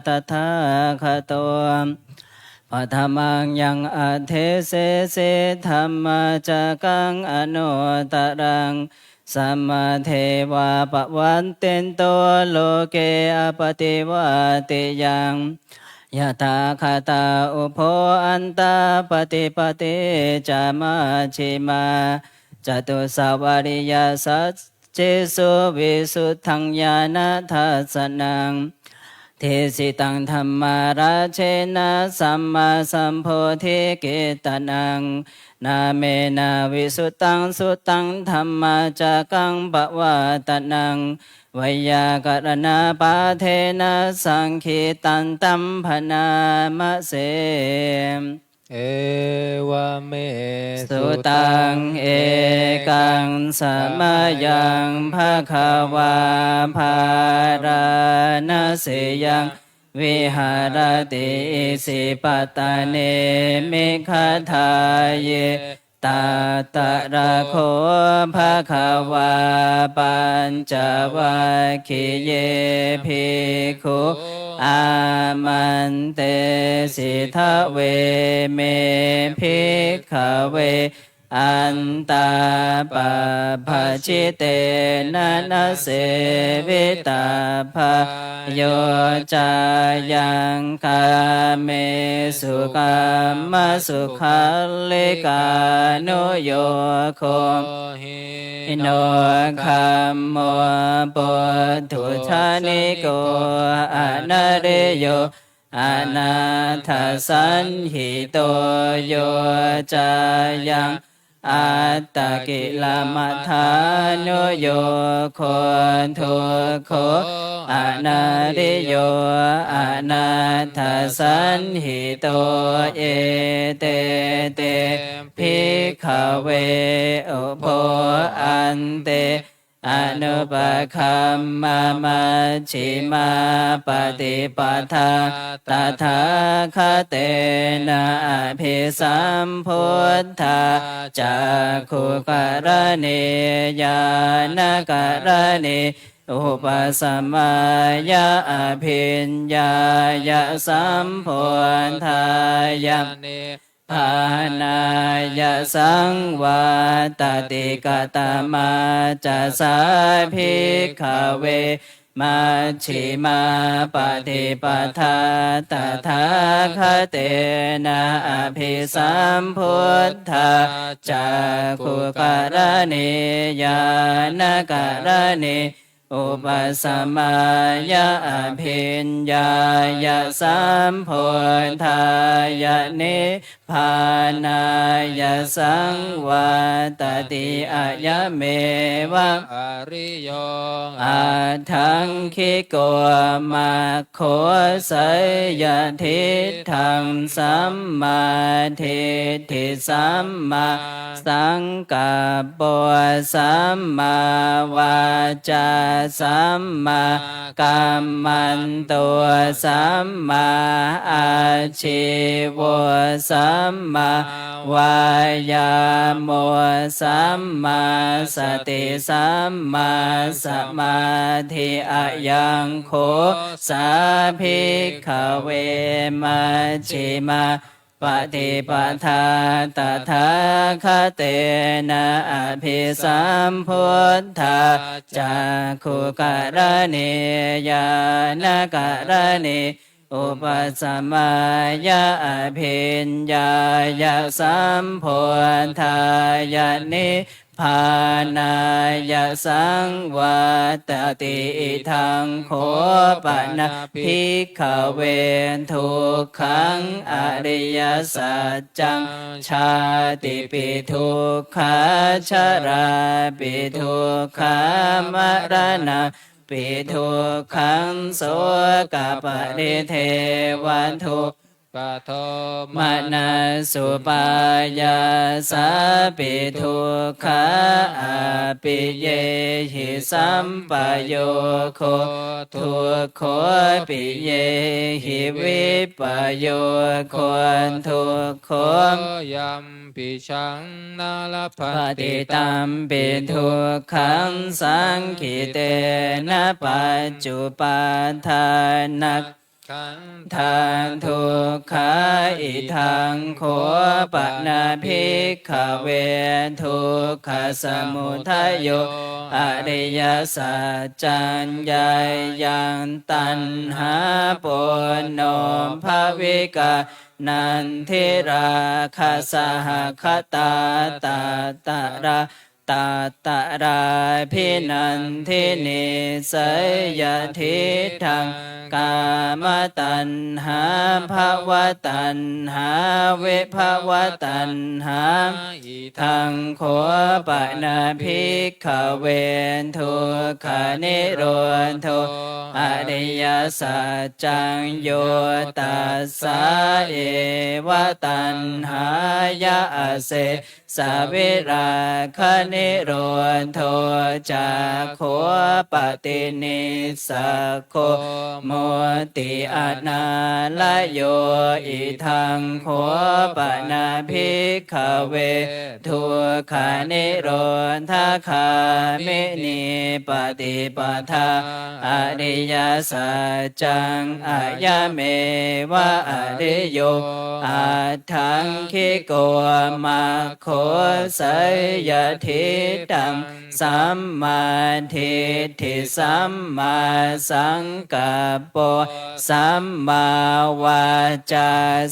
tathāgato, paṭhamaṃ yaṃ adesesi dhammacakkaṃ anuttaraṃ, samā devā pavattento loke appaṭivattiyaṃ. Tathāgatā ubho antā paṭipatti ca majjhimā, catusavāriyasacchisu visuddhaṃ ñāṇadassanaṃ, desitaṃ dhammarājena sammāsambodhikittanaṃ, nāmena visuddhaṃ suttaṃ dhammacakkaṃ pavattanaṃ, veyyākaraṇapāṭhena saṅgītantam bhaṇāma se. Evaṃ me sutaṃ. Sutaṃ. Ekaṃ samayaṃ bhagavā bārāṇasiyaṃ viharati isipatane migadāye. Tatra kho bhagavā pañcavaggiye bhikkhū āmantesi: Dveme, bhikkhave, antā pabbajitena na sevitabbā. Yo cāyaṃ kāmesu kāmasukhallikānuyogo hīno gammo pothujjaniko anariyo anatthasañhito. Yo cāyaṃ attakilamathānuyogo dukkho anariyo anatthasañhito. Ete te, bhikkhave, ubho ante anupagamma majjhimā paṭipadā tathāgatena abhisambuddhā cakkhukaraṇī ñāṇakaraṇī upasamāya abhiññāya sambodhāya nibbānāya saṃvattati. Katamā ca sā, bhikkhave, majjhimā paṭipadā tathāgatena abhisambuddhā cakkhukaraṇī ñāṇakaraṇī upasamāya abhiññāya sambodhāya nibbānāya saṃvattati? Ayameva ariyo aṭṭhaṅgiko mag go, seyyathidaṃ: sammādiṭṭhi sammāsaṅkappo sammāvācā sammākammanto sammāājīvo sammāvāyāmo sammāsati sammāsamādhi. Ayaṃ kho sā, bhikkhave, majjhimā paṭipadā tathāgatena abhisambuddhā cakkhukaraṇī ñāṇakaraṇī upasamāya abhiññāya sambodhāya nibbānāya saṃvattati. Idaṃ kho pana, bhikkhave, dukkhaṃ ariyasaccaṃ: jātipi dukkhā jarāpi dukkhā maraṇa pi dukkhaṃ sokaparidevadukkhadomanassupāyāsāpi dukkhā appiyehi sampayogo dukkho piyehi vippayogo dukkho yam picchaṃ na labhati tampi dukkhaṃ saṅkhittena pañcupādānakkhandhā dukkhā. Idaṃ kho pana bhikkhave dukkhasamudayo ariyasaccaṃ: yāyaṃ taṇhā ponobbhavikā nandirāgasahagatā tatra tatrābhinandinī, seyyathidaṃ kāmataṇhā bhavataṇhā vibhavataṇhā. Idaṃ kho pana bhikkhave dukkhanirodho ariyasaccaṃ: yo tassāyeva taṇhāya asesavirāgani nirodho cakkhuṃ paṭinissaggo mutti anālayo. Idaṃ kho pana bhikkhave dukkhanirodhagāminī paṭipadā ariyasaccaṃ, ayameva ariyo aṭṭhaṅgiko maggo. Seyyathīdaṃ: sammādiṭṭhi sammāsaṅkappo sammāvācā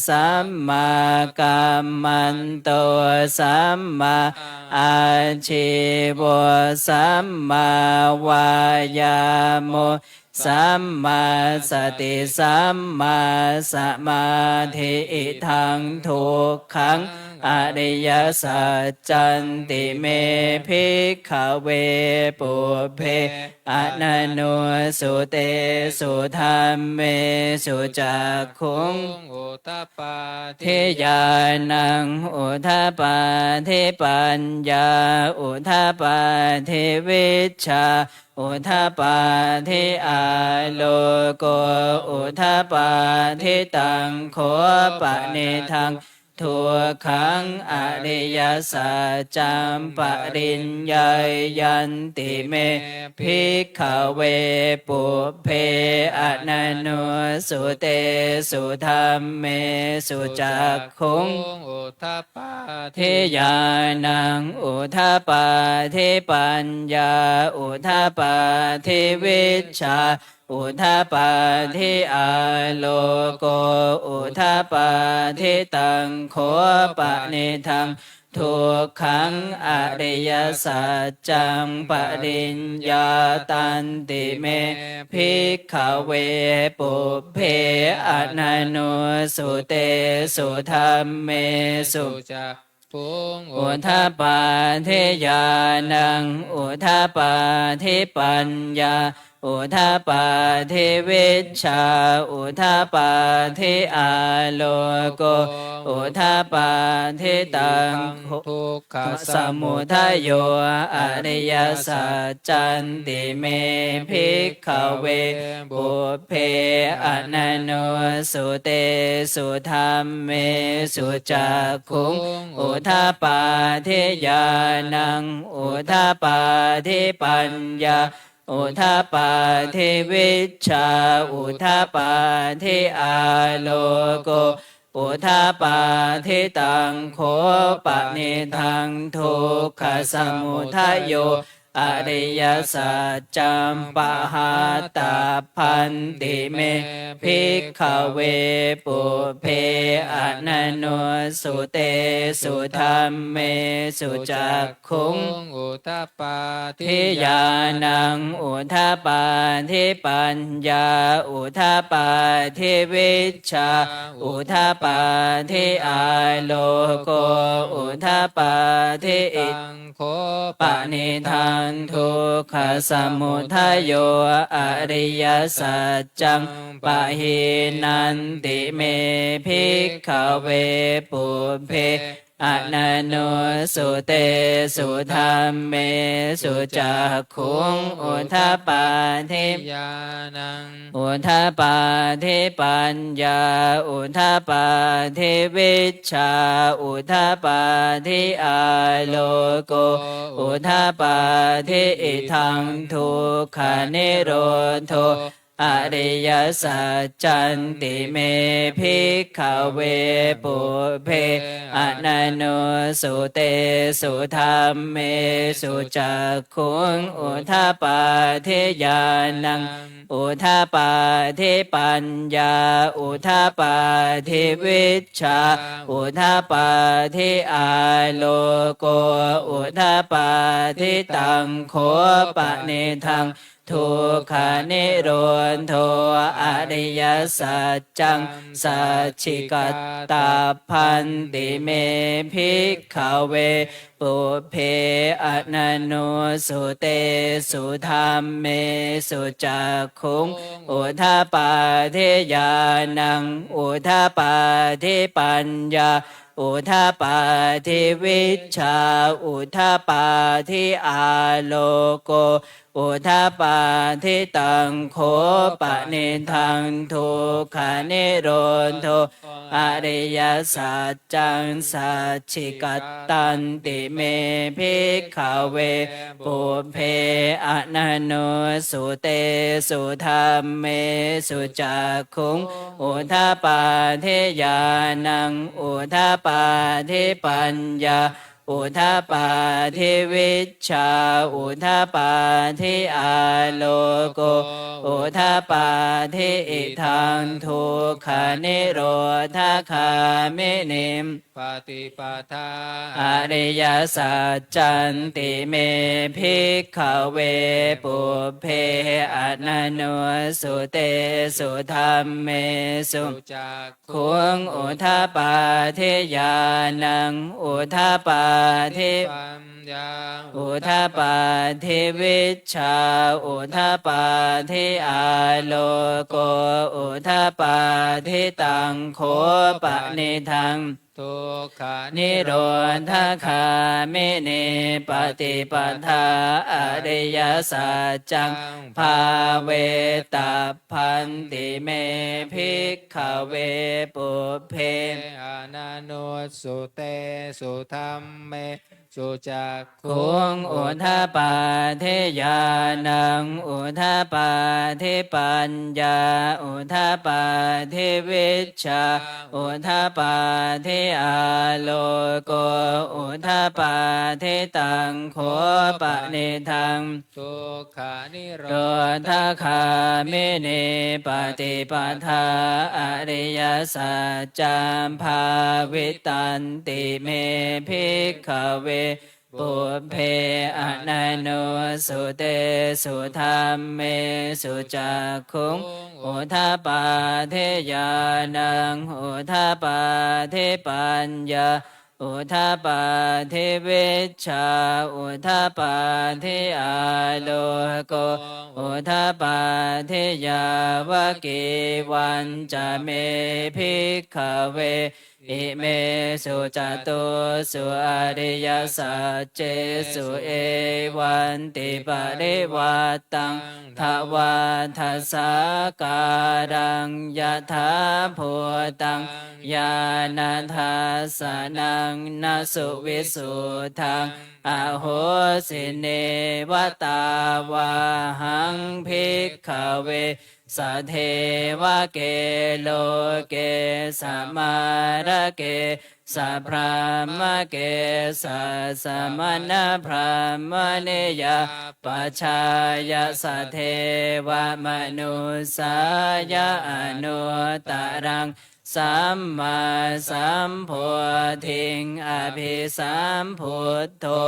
sammākammanto sammā ājīvo sammāvāyāmo sammāsati sammāsamādhi. Idaṃ dukkhaṃ ariyasaccanti me bhikkhave pubbe ananussutesu dhammesu cakkhuṃ udapādi ñāṇaṃ udapādi paññā udapādi vijjā udapādi āloko udapādi. Taṃ kho panidaṃ dukkhaṃ ariyasaccaṃ pariññeyyanti me bhikkhave pubbe ananussutesu dhammesu cakkhuṃ udapādi ñāṇaṃ udapādi paññā udapādi vijjā udapādi āloko udapādi. Taṃ kho panidaṃ dukkhaṃ ariyasaccaṃ pariññātanti me bhikkhave pubbe ananussutesu dhammesu cakkhuṃ udapādi ñāṇaṃ udapādi paññā udapādi vijjā udapādi āloko udapādi. Taṃ kho samudayo ariyasaccanti me bhikkhave pubbe ananussutesu dhammesu cakkhuṃ udapādi ñāṇaṃ udapādi paññā udapādi vijjā udapādi āloko udapādi. Taṃ kho panidaṃ dukkhasamudayo ariyasaccaṃ pahātabbanti me bhikkhave pubbe ananussutesu dhammesu cakkhuṃ udapādi ñāṇaṃ udapādi paññā udapādi vijjā udapādi āloko udapādi. Idaṃ kho panidaṃ dukkhasamudayo ariyasaccaṃ pahīnanti me bhikkhave pubbe ananussutesu dhammesu cakkhuṃ udapādi ñāṇaṃ udapādi paññā udapādi vijjā udapādi āloko udapādi. Idaṃ dukkhanirodho ariyasaccanti me bhikkhave pubbe ananussutesu dhammesu cakkhuṃ udapādi ñāṇaṃ udapādi paññā udapādi vijjā udapādi āloko udapādi. Taṃ kho panidaṃ dukkhanirodho ariyasaccaṃ sacchikatabbanti me bhikkhave pubbe ananussutesu dhammesu cakkhuṃ udapādi ñāṇaṃ udapādi paññā udapādi vijjā udapādi āloko udapādi. Taṃ kho panidaṃ dukkhanirodho ariyasaccaṃ sacchikattanti me bhikkhave pubbe ananussutesu dhammesu cakkhuṃ udapādi ñāṇaṃ udapādi paññā udapādi vijjā udapādi āloko udapādi. Idaṃ dukkhanirodhagāminī paṭipadā ariyasaccanti me bhikkhave pubbe ananussutesu dhammesu cakkhuṃ udapādi ñāṇaṃ udapādi paññā udapādi vijjā udapādi āloko udapādi. Taṃ kho panidaṃ dukkhanirodhagāminī paṭipadā ariyasaccaṃ bhāvetabbanti me bhikkhave pubbe ananussutesu dhammesu cakkhuṃ udapādi ñāṇaṃ udapādi paññā udapādi vijjā udapādi āloko udapādi. Taṃ kho panidaṃ dukkhanirodhagāminī paṭipadā ariyasaccaṃ bhāvitanti me bhikkhave pubbe ananussutesu dhammesu cakkhuṃ udapādi ñāṇaṃ udapādi paññā udapādi vijjā udapādi āloko udapādi. Yāvakīvañca me bhikkhave imesu catūsu ariyasaccesu evantiparivaṭṭaṃ dvādasākāraṃ yathābhūtaṃ ñāṇadassanaṃ na suvisuddhaṃ ahosi, neva tāvāhaṃ bhikkhave sadevake loke samārake sabrahmake sassamaṇabrāhmaṇiyā pajāya sadevamanussāya anuttaraṃ sammāsambodhiṃ abhisambuddho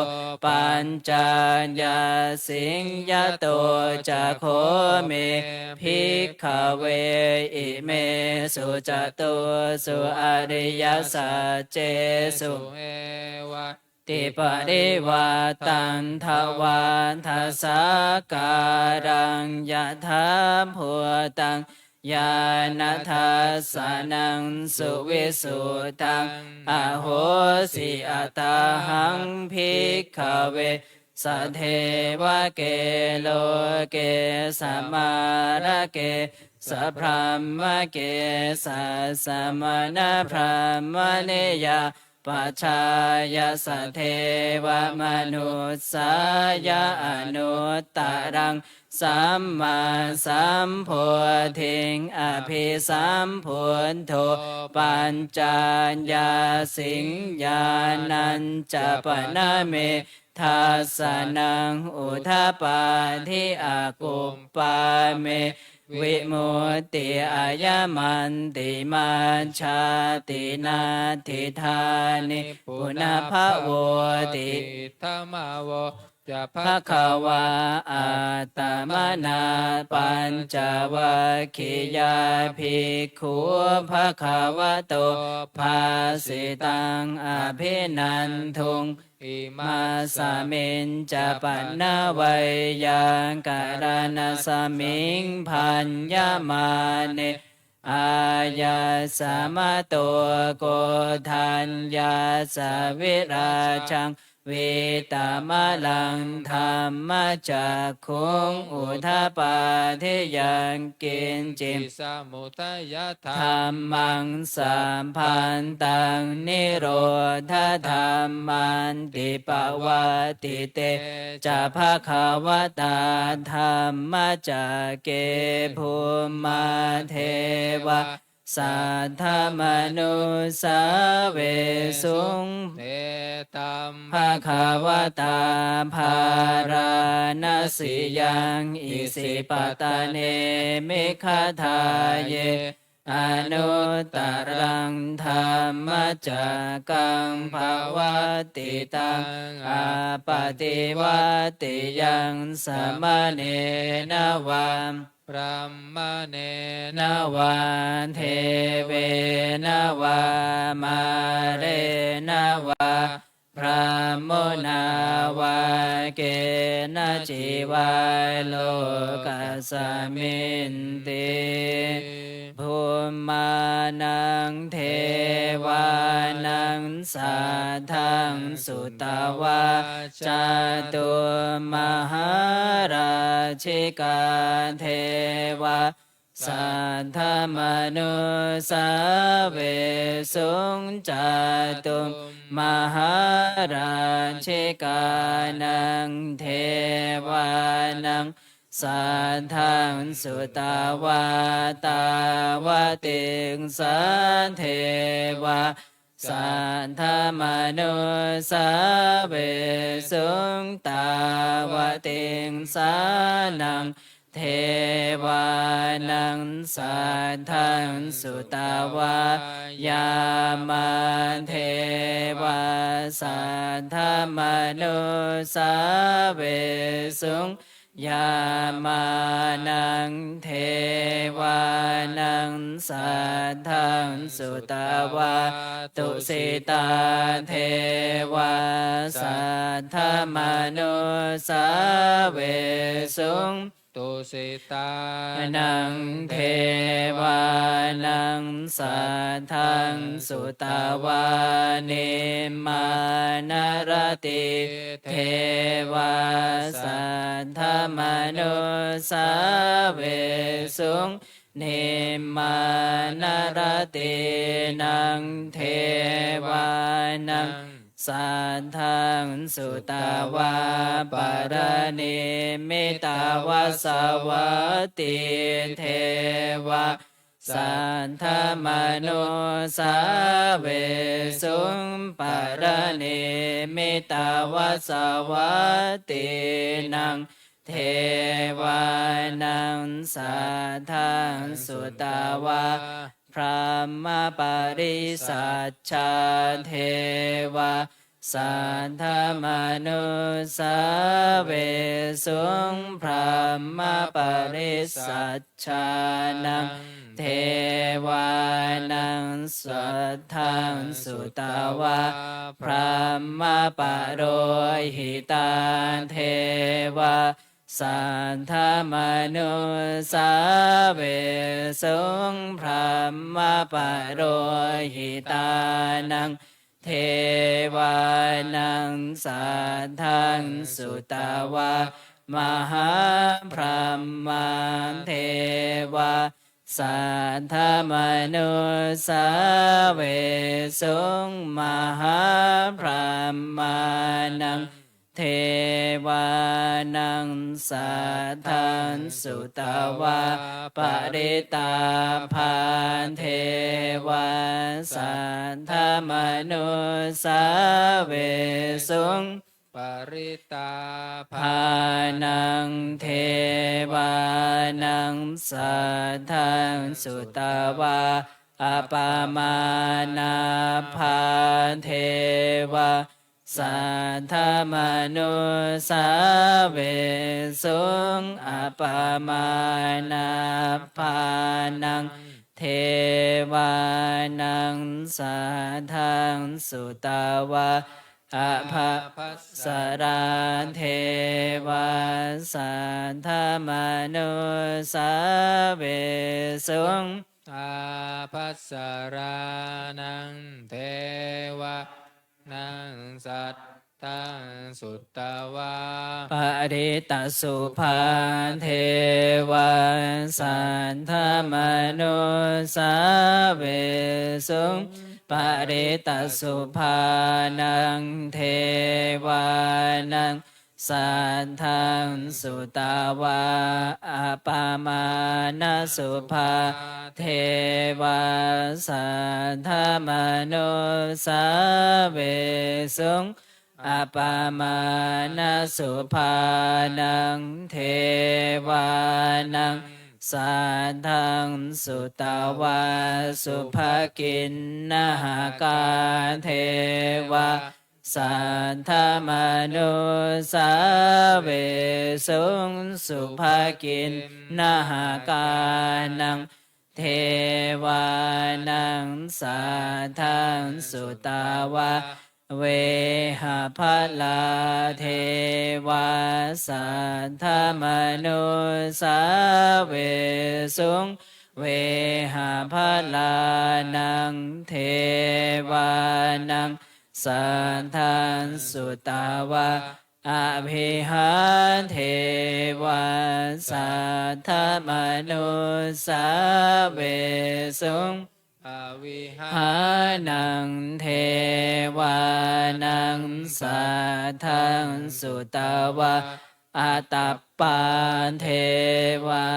pañcāññāsiṃ. Yato ca kho me bhikkhave imesu catūsu ariyasaccesu evantiparivaṭṭaṃ dvādasākāraṃ yathābhūtaṃ ñāṇadassanaṃ suvisuddhaṃ ahosi, athāhaṃ bhikkhave sadevake loke samārake sabrahmake sassamaṇabrāhmaṇiyā pajāya sadevamanussāya anuttaraṃ sammāsambodhiṃ abhisambuddho pañcāññāsiṃ. Ñāṇañca pana me dassanaṃ udapādi, akuppā me vimutti, ayamantimā jāti, natthidāni punabbhavoti. Iddhamavoca bhagavā. Attamanā pañcavaggiyā bhikkhū bhagavato bhāsitaṃ abhinanduṃ. Imasmiñca pana veyyākaraṇasmiṃ bhaññamāne āyasmato Koṇḍaññassa virājaṃ vītamalaṃ dhammacakkhuṃ udapādi yaṅkiñci samudayadhammaṃ sabbantaṃ nirodhadhammanti. Pavattite ca bhagavatā dhammacakke bhummā devā saddamanussāvesuṃ. Etaṃ bhagavatā Bārāṇasiyaṃ Isipatane Migadāye anuttaraṃ dhammacakkaṃ pavattitaṃ appaṭivattiyaṃ samaṇena vā brāhmaṇena vā devena vā mārena vā brahmunā vā kenaci vā lokasminti. Bhummānaṃ devānaṃ saddaṃ sutvā cātummahārājikā devā saddamanussāvesuṃ. Cātummahārājikānaṃ devānaṃ saddaṃ sutvā tāvatiṃsā devā saddamanussāvesuṃ. Tāvatiṃsānaṃ devānaṃ saddaṃ sutvā yāmā devā saddamanussāvesuṃ. Yāmānaṃ devānaṃ saddaṃ sutvā tusitā devā saddamanussāvesuṃ. Tusitānaṃ devānaṃ saddaṃ sutvā nimmānaratī devā saddamanussāvesuṃ. Nimmānaratīnaṃ devānaṃ saddaṃ sutvā paranimmitavasavattī devā saddamanussāvesuṃ. Paranimmitavasavattīnaṃ devānaṃ saddaṃ sutvā brahmapārisajjā devā saddamanussāvesuṃ. Brahmapārisajjānaṃ devānaṃ saddaṃ sutvā brahmapurohitā devā saddamanussāvesuṃ. Brahmapurohitānaṃ devānaṃ saddaṃ sutvā mahābrahmā devā saddamanussāvesuṃ. Mahābrahmānaṃ devānaṃ saddaṃ sutvā parittābhā devā saddamanussāvesuṃ. Parittābhānaṃ devānaṃ saddaṃ sutvā appamāṇābhā devā saddamanussāvesuṃ. Appamāṇābhānaṃ devānaṃ saddaṃ sutvā abhabhasarā devā saddamanussāvesuṃ. ābhassarānaṃ devānaṃ saddaṃ sutvā parittassubhā devā saddamanussāvesuṃ. Parittassubhānaṃ devānaṃ saddaṃ sutvā appamāṇasubhā devā saddamanussāvesuṃ. Appamāṇasubhānaṃ devānaṃ saddaṃ sutvā subhakiṇhakā devā saddamanussāvesuṃ. Subhakiṇhakānaṃ devānaṃ saddaṃ sutvā vehapphalā devā saddamanussāvesuṃ. Vehapphalānaṃ devānaṃ saddaṃ sutvā avihā devā saddamanussāvesuṃ. Avihānaṃ devānaṃ saddaṃ sutvā atappā devā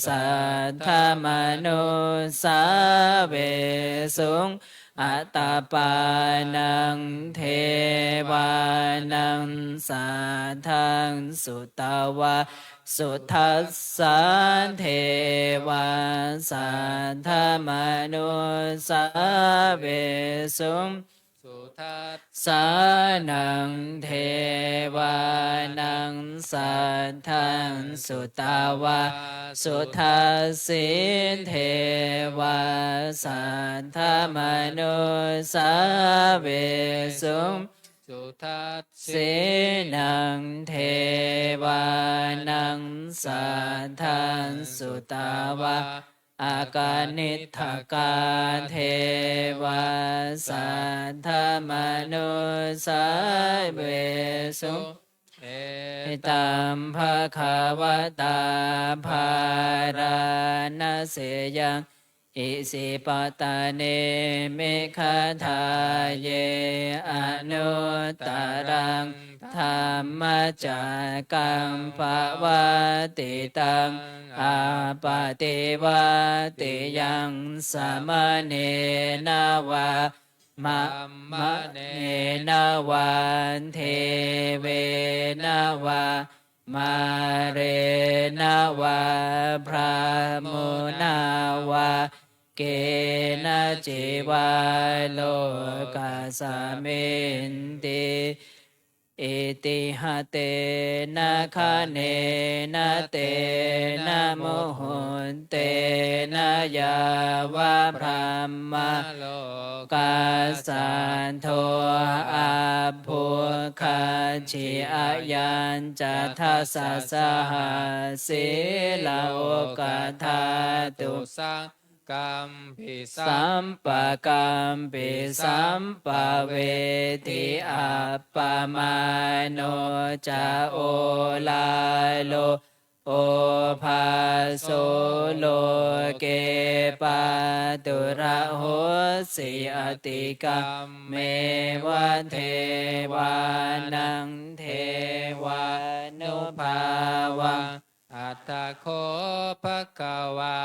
saddamanussāvesuṃ. Atappānaṃ devānaṃ saddaṃ sutvā sudassā devā saddamanussāvesuṃ. Sudassānaṃ devānaṃ saddaṃ sutvā sudassī devā saddamanussāvesuṃ. Sudassīnaṃ devānaṃ saddaṃ sutvā akaniṭṭhakā devā saddamanussāvesuṃ. Etaṃ bhagavatā bārāṇasiyaṃ isipatane migadāye anuttaraṃ dhammacakkaṃ pavattitaṃ appaṭivattiyaṃ samaṇena vā brāhmaṇena vā devena vā mārena vā brahmunā vā kenaci vā lokasminti. Itiha tena khaṇena tena muhuttena yāva brahmalokā saddo abbhuggacchi. Ayañca dasasahassī lokadhātu saṅkampi sampakampi sampavedhi. Appamāṇo ca oḷāro obhāso loke pāturahosi atikkammeva devānaṃ devānubhāvaṃ. Atha kho bhagavā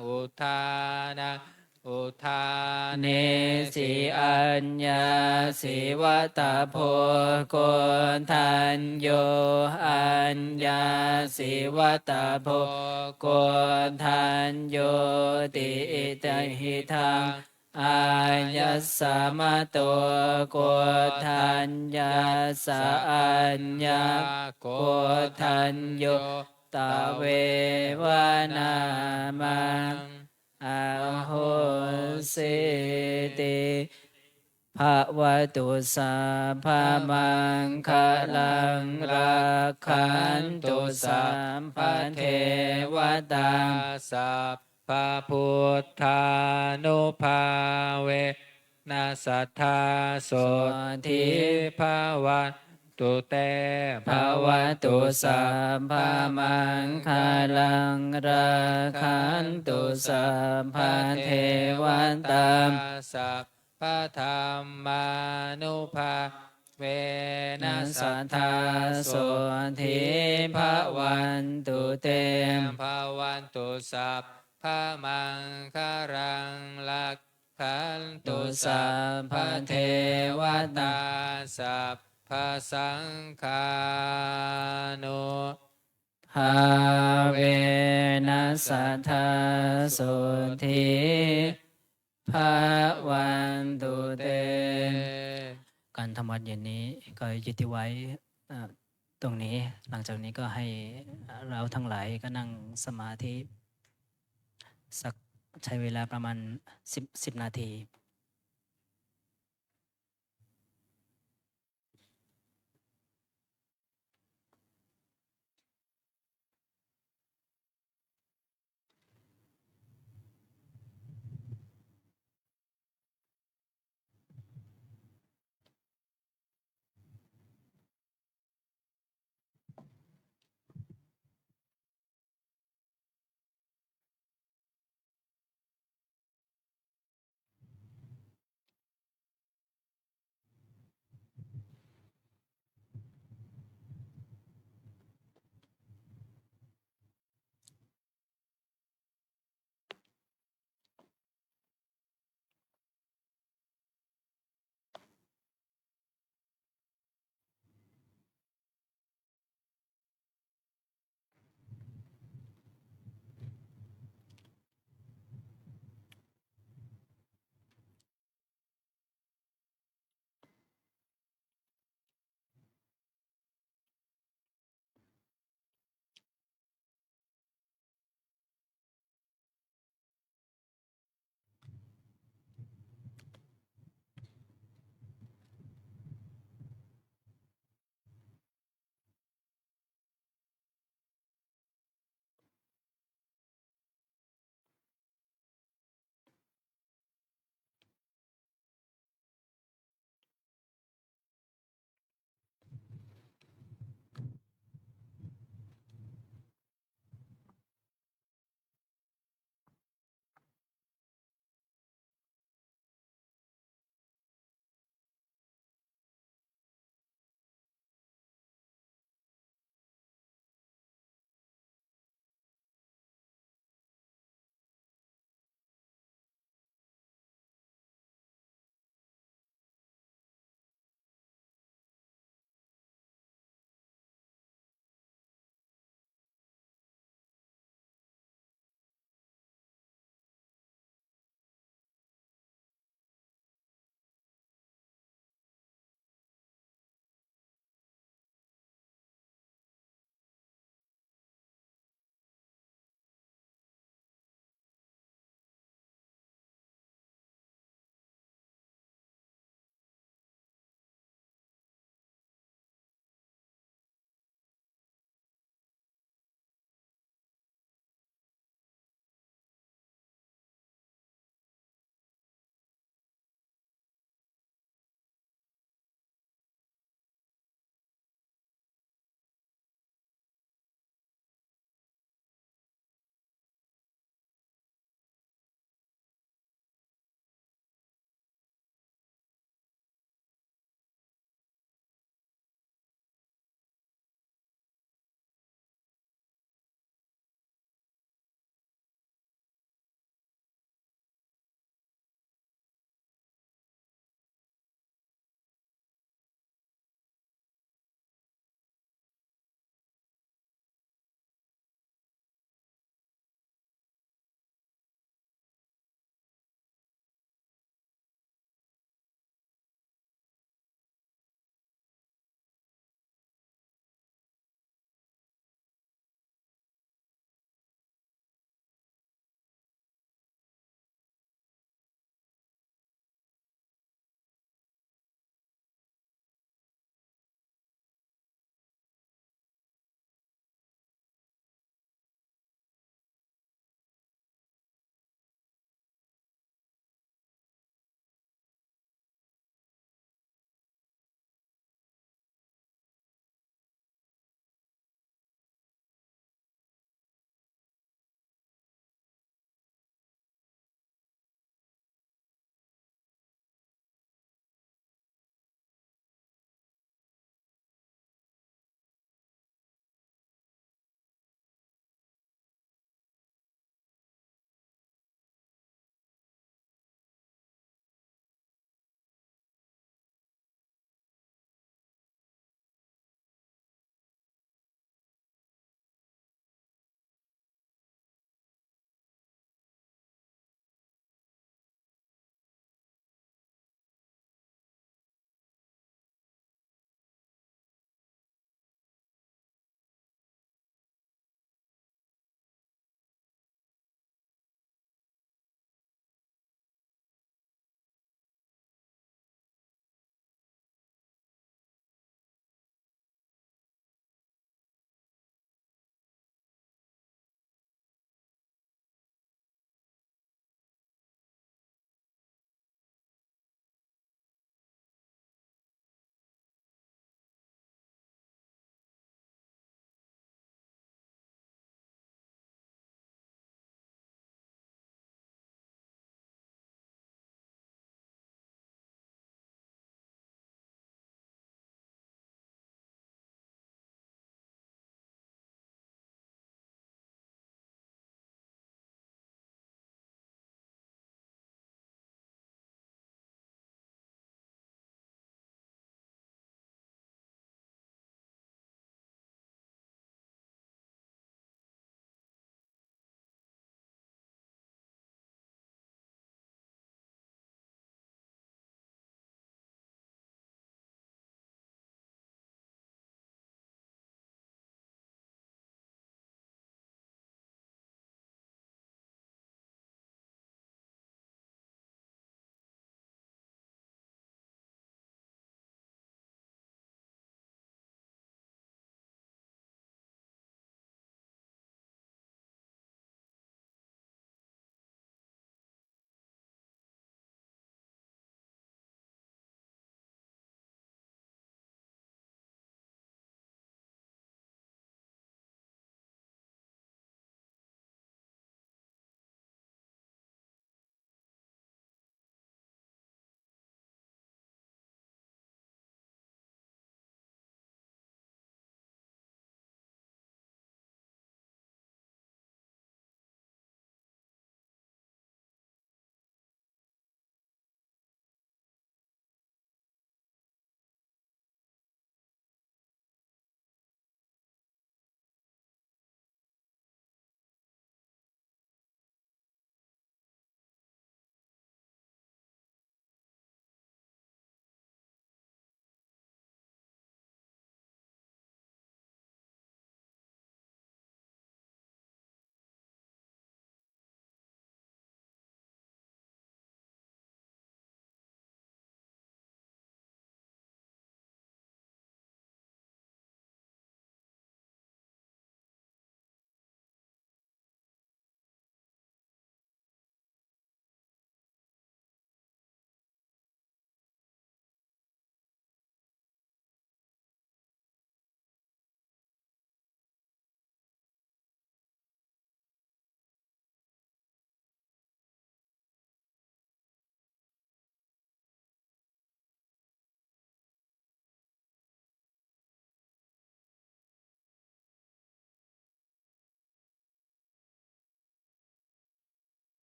udānaṃ udānesi: Aññāsi vata bho koṇḍañño, aññāsi vata bho koṇḍaññoti. Itihidaṃ āyasmato koṇḍaññassa aññākoṇḍañño tveva nāmaṃ ahosīti. Bhavatu sabbamaṅgalaṃ, rakkhantu sabbadevatā, sab sabbabuddhānubhāvena sadā sotthī bhavantu te. Bhavatu sabbamaṅgalaṃ, rakkhantu sabbadevatā, sabbadhammānubhāvena sadā sotthī bhavantu te. Bhavatu sabbamaṅgalaṃ, rakkhantu sabbadevatā, sabbasaṅghānubhāvena sadā sotthī bhavantu te. การทำวัตรเย็นนี้ก็ยุติไว้ เอ่อ ตรงนี้ หลังจากนี้ก็ให้เราทั้งหลายก็นั่งสมาธิ สัก ใช้เวลาประมาณ สิบ สิบนาที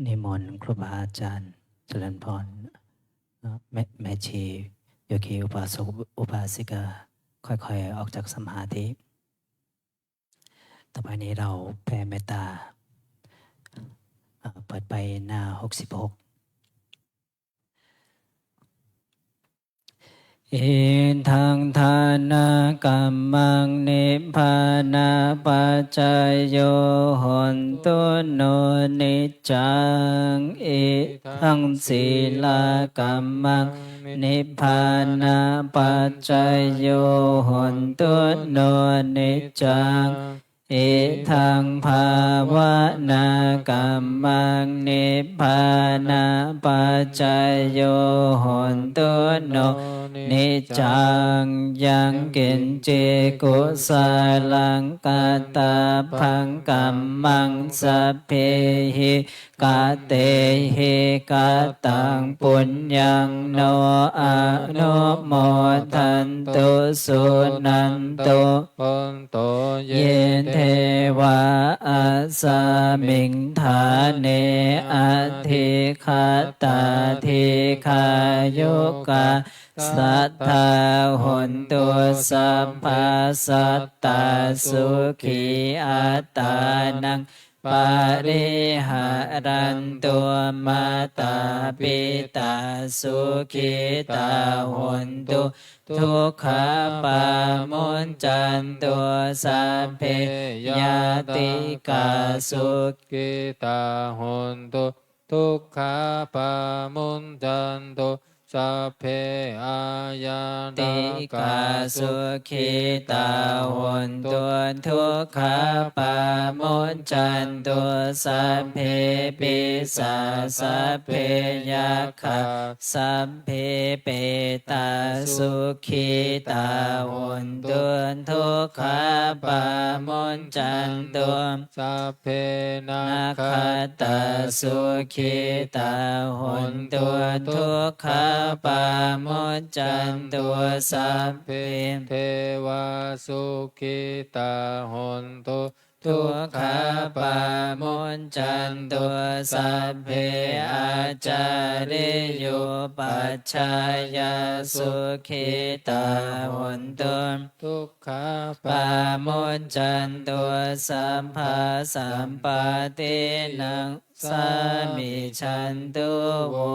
นิมนต์ครูบาอาจารย์เจริญพร เอ่อ แม่ แม่ชี โยคี อุบาสก อุบาสิกา ค่อยๆ ออกจากสมาธิ ต่อไปนี้เราแผ่เมตตา เอ่อ เปิดไปหน้า หกสิบหก Idaṃ dānakammaṃ nibbānapaccayo hontu no niccaṃ. Idaṃ sīlakammaṃ nibbānapaccayo hontu no niccaṃ. Idaṃ bhāvanākammaṃ nibbānapaccayo hontu no niccaṃ. Yaṃ kiñci kusalaṃ kattabbaṃ kammaṃ sabbehi katehi kataṃ puññaṃ no anumodantu suṇantu bhonto ye devā asmiṃ ṭhāne adhigatā dīghāyukā sadā hontu sabbā sattā sukhī attānaṃ pariharantu. Mātā pitā sukhitā hontu dukkhā pamuñcantu sabbe ñātikā sukhitā hontu dukkhā pamuñcantu sabbe aññātikā sukhitā hontu dukkhā pamuñcantu sabbe pisā sabbe yakkhā sabbe petā sukhitā hontu dukkhā pamuñcantu sabbe nakkhattā sukhitā hontu dukkhā pamuñcantu sabbe devā sukhitā hontu dukkhā pamuñcantu sabbe ācariyupajjhāyā sukhitā hontu dukkhā pamuñcantu sabbā sampattīnaṃ samijjhantu vo.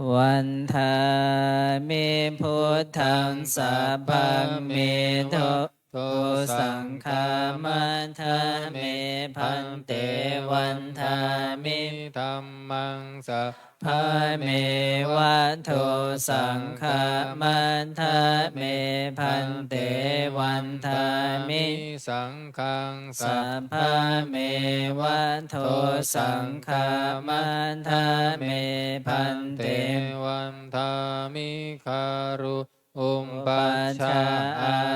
Vandāmi buddhaṃ sabbaṃ me do do saṅghamatha me bhante vandāmi dhammaṃ sabbaṃ me va do saṅghamatha me bhante vandāmi saṅghaṃ sabbaṃ me va do saṅghamatha me bhante vandāmi garu upajjhā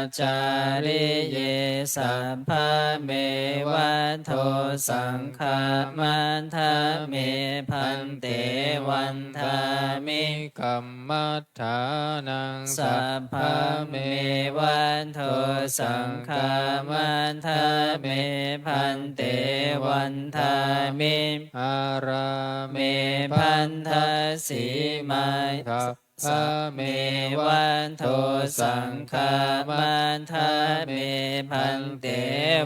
ācariye sabbaṃ me va do saṅghamatha me bhante vandāmi kammaṭṭhānaṃ sabbaṃ me va do saṅghamatha me bhante vandāmi ārāme bandhasīmāya sabbaṃ me va do saṅghamatha me bhante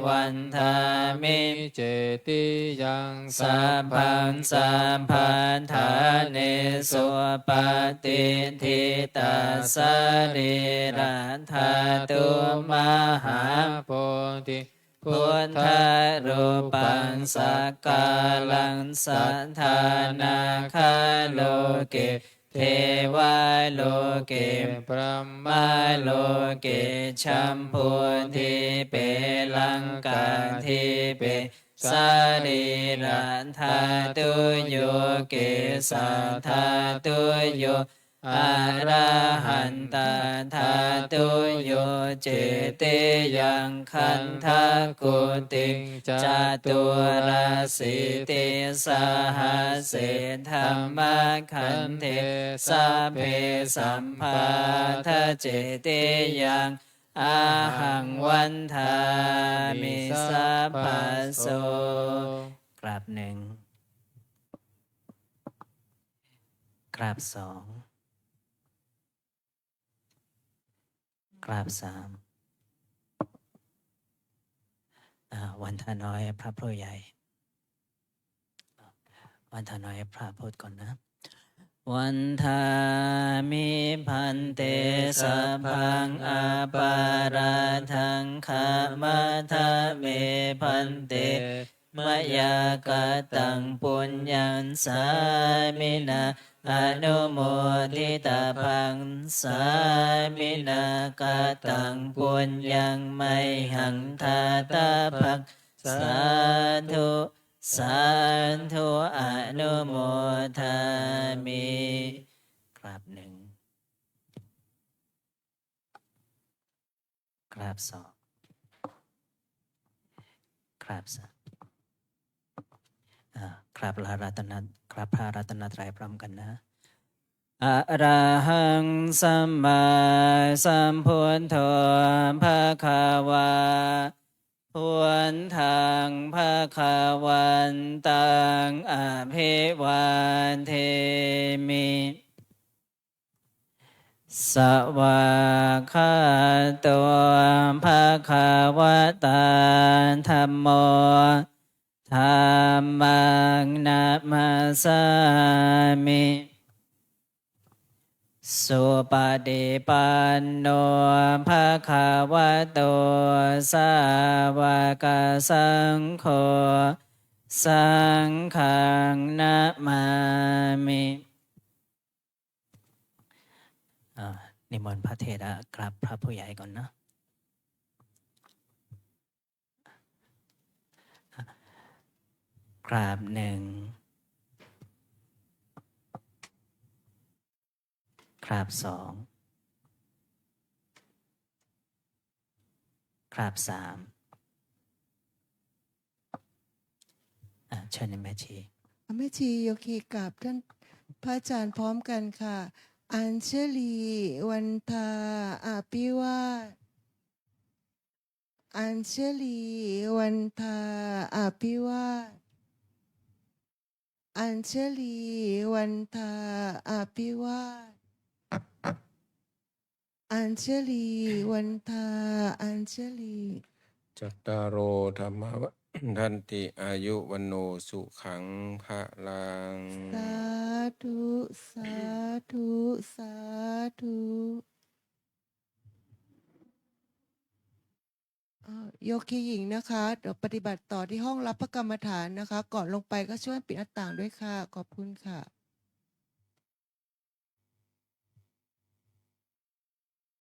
vandāmi cetiyaṃ sabbaṃ sabbaṭṭhānesu patiṭṭhitā sarīradhātu mahābodhi buddharūpaṃ sakkāraṃ sadā nāgaloke devalokē brahmaloke jambudīpe laṅkādīpe sarīradhātuyo kesādhātuyo arahandhādhātuyo cetiyaṃ gandhakuṭiṃ caturāsītisahasсе dhammakkhandhe sabbe samābadha cetiyaṃ ahaṃ vandāmi sabbaso. กราบหนึ่ง กราบสอง กราบสาม อ่า วันทาน้อยพระผู้ใหญ่ วันทาน้อยพระพูดก่อนนะ Vandāmi bhante sabbaṃ aparādhaṃ khamatha me bhante, mayā kataṃ puññaṃ sāminā anumoditabbaṃ, sāminā kataṃ puññaṃ mayhaṃ dātabbaṃ, sādhu sādhu anumodāmi. กราบหนึ่ง กราบสอง กราบสาม อ่า กราบพระรัตน กราบพระรัตนตรัยพร้อมกันนะ Arahaṃ sammāsambuddho bhagavā, buddhaṃ bhagavantaṃ abhivādemi. Svākkhāto bhagavatā dhammo, dhammaṃ namassāmi. Supaṭipanno bhagavato sāvakasaṅgho, saṅghaṃ namāmi. อ่า นิมนต์พระเถระกราบพระผู้ใหญ่ก่อนนะ กราบหนึ่ง กราบสอง กราบสาม อ่ะ เชิญแม่ชี แม่ชีโยคีกราบท่านพระอาจารย์พร้อมกันค่ะ Añjali vandhā abhivād, añjali vandhā abhivād, añjali vandhā abhivād, añjali vandhā añjali. Cattāro dhammā vaḍḍhanti āyu vaṇṇo sukhaṃ balaṃ. Sādhu, sādhu, sādhu. เอ่อ โยคีหญิงนะคะ เดี๋ยวปฏิบัติต่อที่ห้องรับพระกรรมฐานนะคะ ก่อนลงไปก็ช่วยปิดหน้าต่างด้วยค่ะ ขอบคุณค่ะ